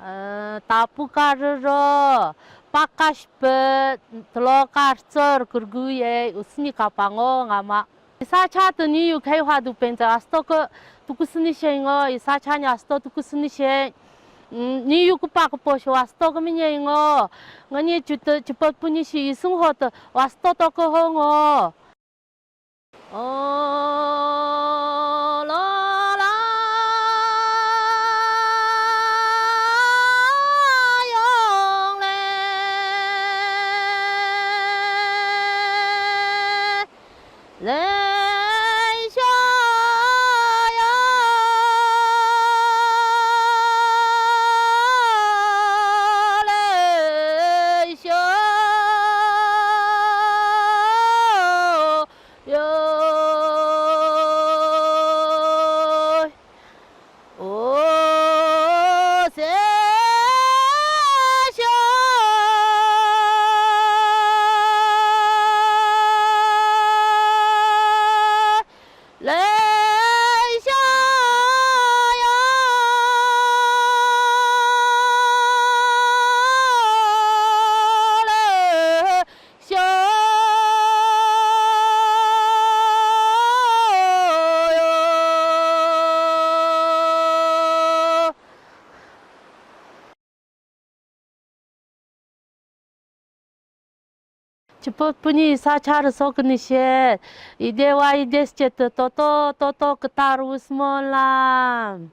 ཨ། ད་པུ་ཀ་རི་རོ། པ་ཀ་ཤི་པི། ཏི་ལོ་ཀ་རྩོར་ཀུར་གུ་ཡེ་འུ་སི་ནི་ཀ་པ་ངོ་ང་མ། ཡི་ས་ཆ་དུ་ནི་ཡུ་ཁའི་ཧ་དུ་པེན་ཙ་ཨ་སྟོ་ཀི་ཏུ་ཀུ་སི་ནི་ཤེ་ངོ་ཡི་ས་ཆ་ནི་ཨ་སྟོ་ཏུ་ཀུ་སི་ནི་ཤེ། ནི་ཡུ་ཀུ་པ་ཀུ་པོ་ཤོ་ཨ་སྟོ་ཀི་མི་ཉེ་ངོ་། ང་ནི་ཅུ་ཏུ་ཅུ་པ་པུ་ནི་ཤི་ཡི་སུང་ཧོ་ཏུ་ཨ་སྟོ་ཏོ་ཀི་ཧོ་ངོ། ཨོ་ལོ་ལ་ཡོང་ལེ་ལེ་ཤོ་ཡོ་ལེ་ཤོ། ཡོ། ཨོ་སེ་ཤོ། སྤུ་སྤུ་ཉིད་ས་ཆ་རུ་སོགས་ཀྱི་ནི་བཤད། ཡི་དེ་བ་ཡི་དེ་སྐྱེད་དུ་ཏོ་ཏོ་ཏོ་ཏོ་ཀི་ཏར་བུ་སྨོན་ལམ།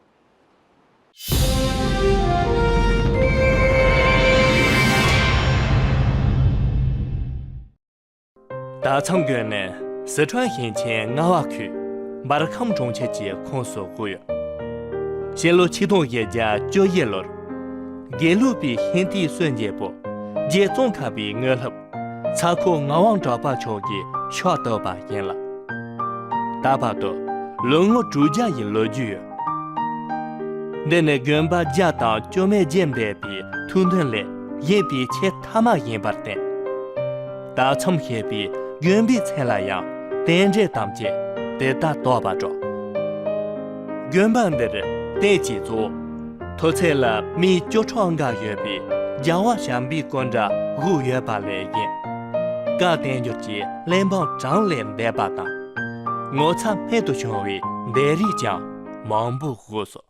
ད་ཚང་དགོན་ནི་སི་ཁྲོན་ཞིང་ཆེན་རྔ་བ་ཁུལ་འབར་ཁམས་གྲོང་ཁྱེར་གྱི་ཁོངས་སུ་བསྐོར་ཡོད། སྤྱི་ལོ་ཆིག་སྟོང་བཞི་བརྒྱ་བཅུ་བཞི་ལོར་དགེ་ལུགས་པའི་ཤིང་རྟའི་སྲོལ་འབྱེད་པོ་རྗེ་ཙོང་ཁ་པའི་དངོས་སློབ་ཚ་ཁོ་ངག་དབང་གྲགས་པ་མཆོག་གིས་ཕྱག་བཏབ་པ་ཡིན་ལ། ད་བར་དུ་ལོ་ངོ་དྲུག་བརྒྱ་ཡི་ལོ་རྒྱུས་ཡོད། འདི་ནི་དགོན་པ་བརྒྱ་དང་བཅོ་ལྔ་བརྒྱད་འབད་པའི་ཐུགས་འདུན་ལས་བཞེངས་པའི་ཆེས་མཐའ་མ་ཡིན་པར་བརྟེན། ད་མཚམས་བཤད་པའི་དགོན་པའི་མཚན་ལ་ཡང་རྟེན་འབྲེལ་དམ་བཅས་དེ་ལྟར་བཏགས་པ་འགྲོ། དགོན་པ་འདིར་རྟེན་གྱི་གཙོ་བོ་མཐོ་ཚད་ལ་མི་བཅུ་ཕྲག་འགའ་ཡོད་པའི་རྒྱལ་བ་བྱམས་པའི་སྐུ་འདྲ་བཞུགས་ཡོད་པ་ལས་བཞིན། བཀའ་བསྟན་འགྱུར་གྱི་གླེགས་བམ་གྲངས་ལས་འདས་པ་དང་། ངོ་མཚར་རྨད་དུ་བྱུང་བའི་ལྡེབས་རིས་ཀྱང་མང་པོ་བཞུགས་སོ།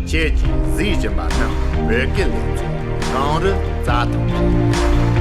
ཁྱེད་ཀྱིས་གཟིགས་བཞིན་པ་ནི་བོད་སྐད་ལས་ཚོགས་གངས་རི་རྩྭ་ཐང་རེད།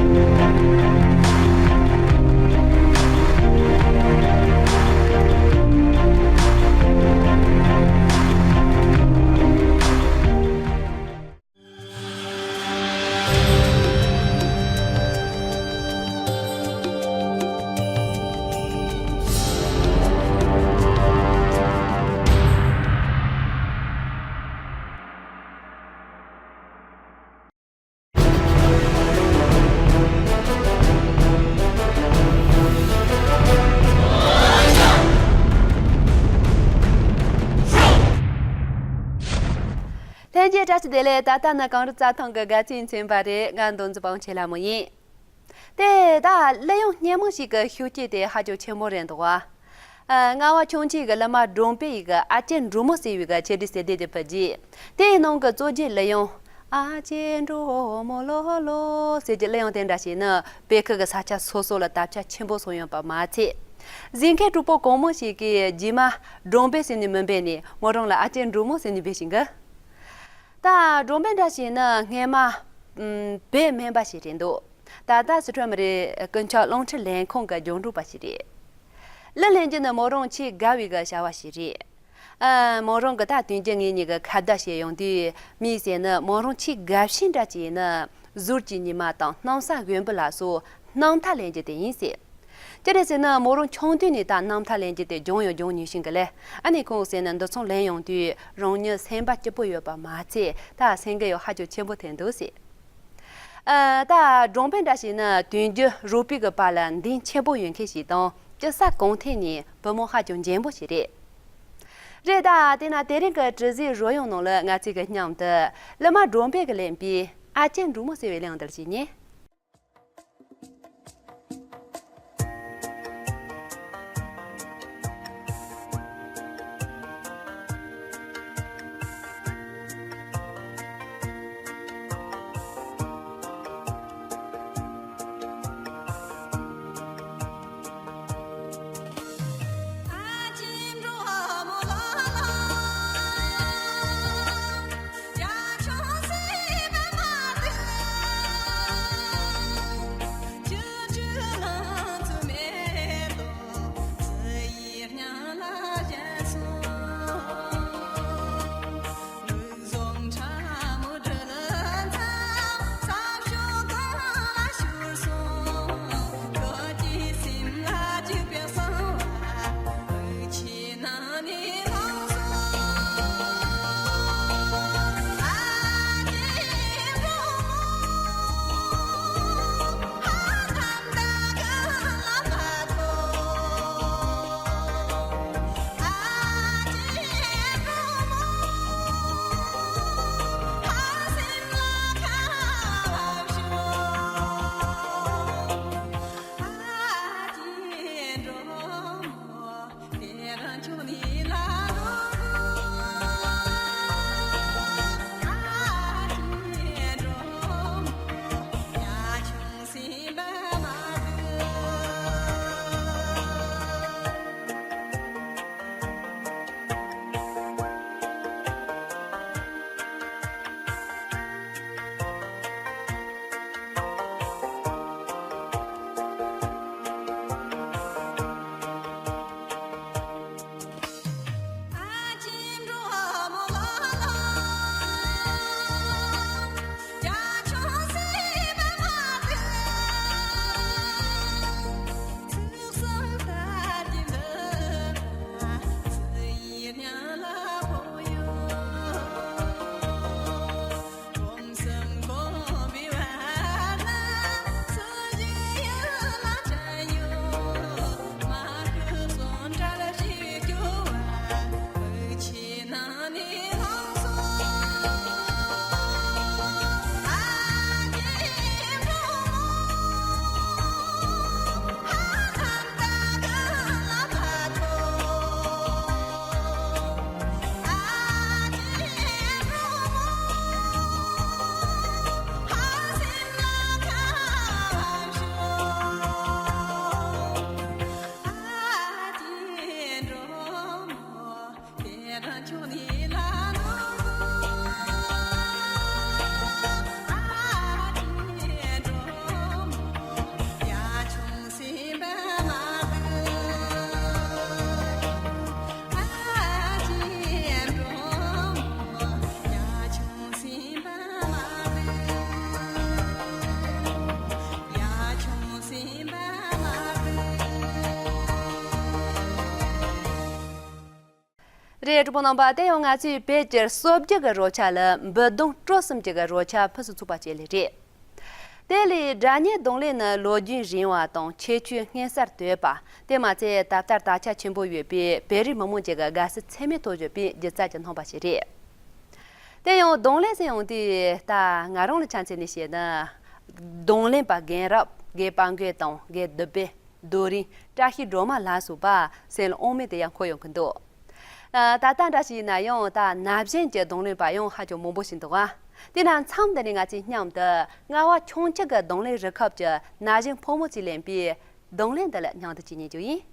ལྷན་རྒྱས་བཀྲ་ཤིས་བདེ་ལེགས། ད་ལྟ་ནི་གངས་རི་རྩྭ་ཐང་གི་དགའ་ཚལ་མཚོན་པ་རེད། ང་མདུན་རྩེ་པང་ཆེ་ལྷ་མོ་ཡིན། དེ་ད་གླུ་དབྱངས་སྙན་མོ་ཞིག་གི་ཤུགས་སྐྱེད་དེ་ཧ་ཅང་ཆེན་པོ་རེད་འདུག་བ། ཨ། རྔ་བ་ཁྱུང་ཆེན་གྱི་གླུ་མ་སྒྲོམ་དཔལ་ཡིས་ཨ་ཅེ་འབྲུག་མོ་ཟེར་བའི་གི་ཆེད་སྒྲིག་སི་ཌི་དེ་ཕུལ་རྗེས། དེའི་ནང་གི་གཙོ་རྒྱན་གླུ་དབྱངས་ཨ་ཅེ་འབྲུག་མོ་ལོ་ལོ་ཟེར་གྱི་གླུ་དབྱངས་དེ་འདྲ་ཞིག་ནི་བོད་ཁུལ་གྱི་ས་ཆ་སོ་སོ་ལ་དར་ཁྱབ་ཆེན་པོ་སོང་ཡོད་པ་མ་ཚད། གཟིགས་མཁན་གྲོགས་པོ་གང་མང་ཞིག་གིས་རྗེས་མ་སྒྲོམ་དཔལ་ཟེར་ནས་མི་འབོད་ནས་མོ་རང་ལ་ཨ་ཅེ་འབྲུག་མོ་ཟེར་ནས་འབོད་བཞིན་གི། ད་སྒྲོམ་དཔལ་འདྲ་ཞིག་ནི་སྔས་མ་ཨམ་བོད་སྨན་པ་ཞིག་རེད་འདུག་ད་ལྟ་སི་ཁྲོན་མི་རིགས་ཀུན་ཁྱབ་རླུང་འཕྲིན་ལས་ཁང་གི་རྒྱང་སྒྲོག་པ་ཞིག་རེད། གླུ་ལེན་རྒྱུ་ནི་མོ་རང་ཆེས་དགའ་བའི་གི་བྱ་བ་ཞིག་རེད། ཨ། མོ་རང་གི་ད་དུས་རྒྱུན་ངེད་གཉིས་ཀྱི་ཁ་བརྡ་བྱེད་ཡོང་དུས་མིས་ཟེར་ནི་མོ་རང་ཆེས་དགའ་ཤོས་འདྲ་ཅིག་ནི་ཟུར་གྱི་ཉི་མ་དང་སྣང་ས་དབོན་པོ་ལ་སོགས་སྣང་མཐའ་ལེན་རྒྱུ་དེ་ཡིན་ཟེར། ཅི་རེད་ཟེར་ན་མོ་རང་ཆུང་དུས་ནས་ད་སྣང་མཐའ་ལེན་རྒྱུ་དེ་སྦྱངས་ཡང་སྦྱངས་ནུས་ཤིང་གི་ལས། ཨ་ནི་ཁོང་ཟེར་ན་འདི་ཚོ་ལེན་ཡོང་དུས་རང་ཉིད་སེམས་པ་སྐྱིད་པོ་ཡོད་པ་མ་ཚད་ད་སེམས་འགུལ་ཡང་ཧ་ཅང་ཆེན་པོ་ཐེབས་འདུག་ཟེར། ཨ། ད་སྒྲོམ་དཔལ་འདྲ་ཞིག་ནི་དུས་རྒྱུན་རོགས་པའི་གི་བར་ལ་འདེམས་ཆེན་པོ་ཡོད་མཁན་ཞིག་དང་སྐྱིད་ས་གང་ཐད་ནས་བུ་མོ་ཧ་ཅང་འཇོན་པོ་ཞིག་རེད། རེད་ད། དེས་ན་དེ་རིང་གི་དྲི་ཟའི་རོལ་དབྱངས་ནང་ལ་ང་ཚོས་གི་མཉམ་དུ་གླུ་མ་སྒྲོམ་དཔལ་གི་ལེན་པའི་ཨ་ཅེ་འབྲུག་མོ་ཟེར་བའི་གླུ་དབྱངས་འདིར་གྱིས་ཉེ། གྲོགས་པོ་རྣམ་པ། དེ་ཡང་ང་ཚོས་བོད་ཀྱི་སྲོལ་རྒྱུན་གྱི་རོལ་ཆ་ལ་འབུད་རྡུང་དཀྲོལ་གསུམ་གྱི་རོལ་ཆ་ཕུན་སུམ་ཚོགས་པ་བཅས་ལས་རེད། དེ་ལས་སྒྲ་སྙན་རྡུང་ལེན་ནི་ལོ་རྒྱུས་རིང་བ་དང་ཁྱད་ཆོས་མངོན་གསལ་དོད་པ། དེ་མ་ཚད་ད་ལྟ་དར་ཆ་ཆེན་པོ་ཡོད་པའི་བོད་རིགས་མི་མང་བཅས་ཀྱི་དགའ་བསུ་ཚད་མེད་ཐོག་བཞག་པའི་སྒྱུ་རྩལ་གྱི་རྣམ་པ་ཞིག་རེད། དེ་ཡང་རྡུང་ལེན་ཟེར་ཡོང་དུས་ད་ང་རང་ལ་ཆ་མཚོན་ནས་བཤད་ན། རྡུང་ལེན་པ་རྒན་རབས་རྒན་པ་མགོན་དང་རྒན་བདུད་བྷེ། རྡོ་རིང་། བཀྲ་ཤིས་སྒྲོལ་མ་ལ་སོགས་པ་སེམས་ལ་དབང་མེད་དུ་ཡང་འཁོར་ཡོང་གི་འདུག། ད་ལྟ་འདྲ་ཞིག་ཡིན་ན་ཡང་ད་ན་གཞོན་གྱི་རྡུང་ལེན་པ་ཡང་ཧ་ཅང་མང་པོ་ཞིག་འདུག་ག། དེས་ན་མཚམས་འདི་ནས་ང་ཚོས་མཉམ་དུ་རྔ་བ་ཁྱུང་ཆུ་གི་རྡུང་ལེན་རུ་ཁག་གི་ན་གཞོན་ཕོ་མོ་ཚོས་ལེན་པའི་རྡུང་ལེན་འདི་ལ་མཉམ་དུ་བྱེད་ཉན་རྒྱུ་ཡིན།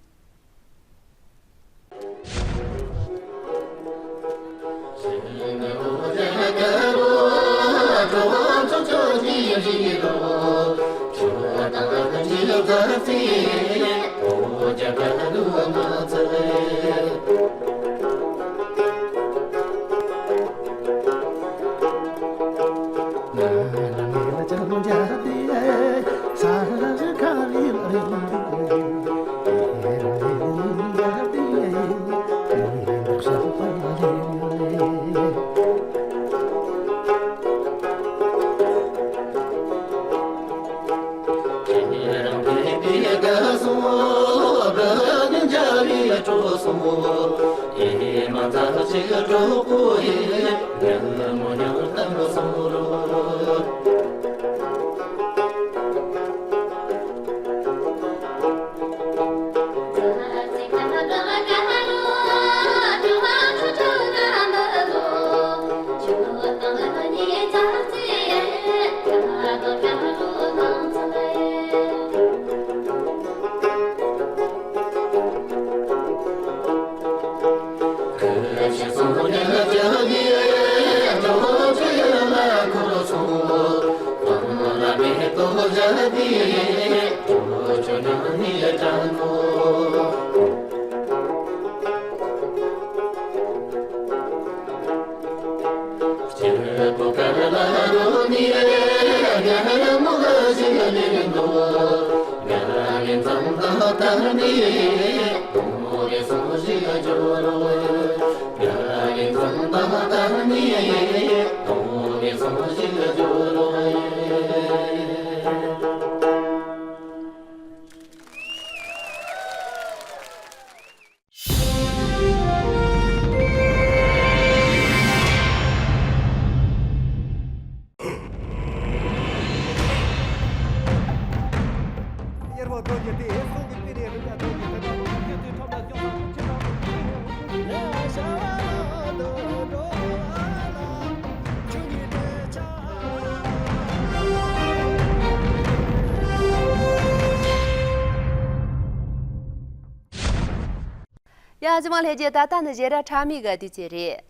ཡ། གཞི་མ་ལྷན་རྒྱས། ད་ལྟ་ནི་གཞས་ར་ཁྲ་མིག་གི་དུས་ཚོད་རེད།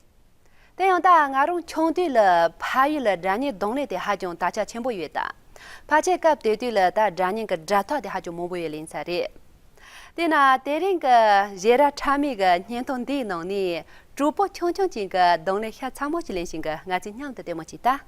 དེ་ཡང་ད་ང་རང་ཆུང་དུས་ལ་ཕ་ཡུལ་ལ་སྒྲ་སྙན་རྡུང་ལེན་དེ་ཧ་ཅང་དར་ཆ་ཆེན་པོ་ཡོད་ད། ཕལ་ཆེར་སྐབས་དེ་དུས་ལ་ད་སྒྲ་སྙན་གྱི་སྒྲ་ཐག་དེ་ཧ་ཅང་མང་པོ་ཡོད་ལེ་ཡིན་ས་རེད། དེས་ན་དེ་རིང་གི་གཞས་ར་ཁྲ་མིག་གི་བརྙན་ཐུང་འདིའི་ནང་ནས་གྲོགས་པོ་ཆུང་ཆུང་ཅན་གྱི་རྡུང་ལེན་ཤ་ཚ་མོ་ཞིག་ལེན་བཞིན་གི་ང་ཚོས་མཉམ་དུ་ལྟད་མོ་བྱེད་ད།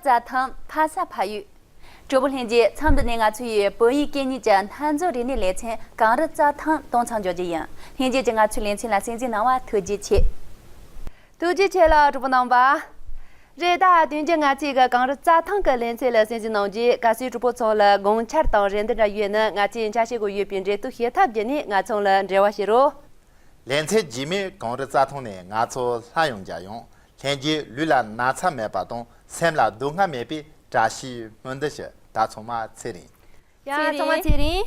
རྩྭ་ཐང་ཕ་ས་ཕ་ཡུལ། གྲོགས་པོ་ལྷན་རྒྱས། མཚམས་འདི་ནས་ང་ཚོ་ཡི་བོད་ཡིག་སྐད་གཉིས་ཀྱི་སྣ་ཚོགས་རིག་གནས་ལེ་ཚན་གངས་རི་རྩྭ་ཐང་གཏོང་མཚམས་འཇོག་རྒྱུ་ཡིན། ལྷན་རྒྱས་ཀྱིས་ང་ཚོའི་ལེ་ཚན་ལ་གསན་གཟིགས་གནང་བར་ཐུགས་རྗེ་ཆེ། ཐུགས་རྗེ་ཆེ་ལ་གྲོགས་པོ་རྣམ་པ། རེད་ད། དེ་རིང་ང་ཚོའི་གི་གངས་རི་རྩྭ་ཐང་གི་ལེ་ཚན་ལ་གསན་གཟིགས་གནང་རྒྱུའི་དགའ་བསུའི་གྲོགས་པོ་ཚང་ལ་དགོངས་འཆར་དང་རེ་འདུན་འདྲ་ཡོད་ན། ང་ཚོས་ཆ་ཤས་སྒོ་ཡོད་པའི་འབྲེལ་གཏུག་བྱེད་ཐབས་བརྒྱུད་ནས་ང་ཚང་ལ་འབྲེལ་བ་བྱེད་རོགས། ལེ་ཚན་རྗེས་མའི་གངས་རི་རྩྭ་ཐང་ནས་ང་ཚོ་སླར་ཡང་མཇལ་ཡོང་། ལྷན་རྒྱས་ལུས་ལ་ན་ཚ་མེད་པ་དང་སེམས་ལ་སྡུག་བསྔལ་མེད་པའི་བཀྲ་ཤིས་སྨོན་འདུན་ཞུ། ད་ཚང་མ་ཚེ་རིང་། ཡ། ཚང་མ་ཚེ་རིང་།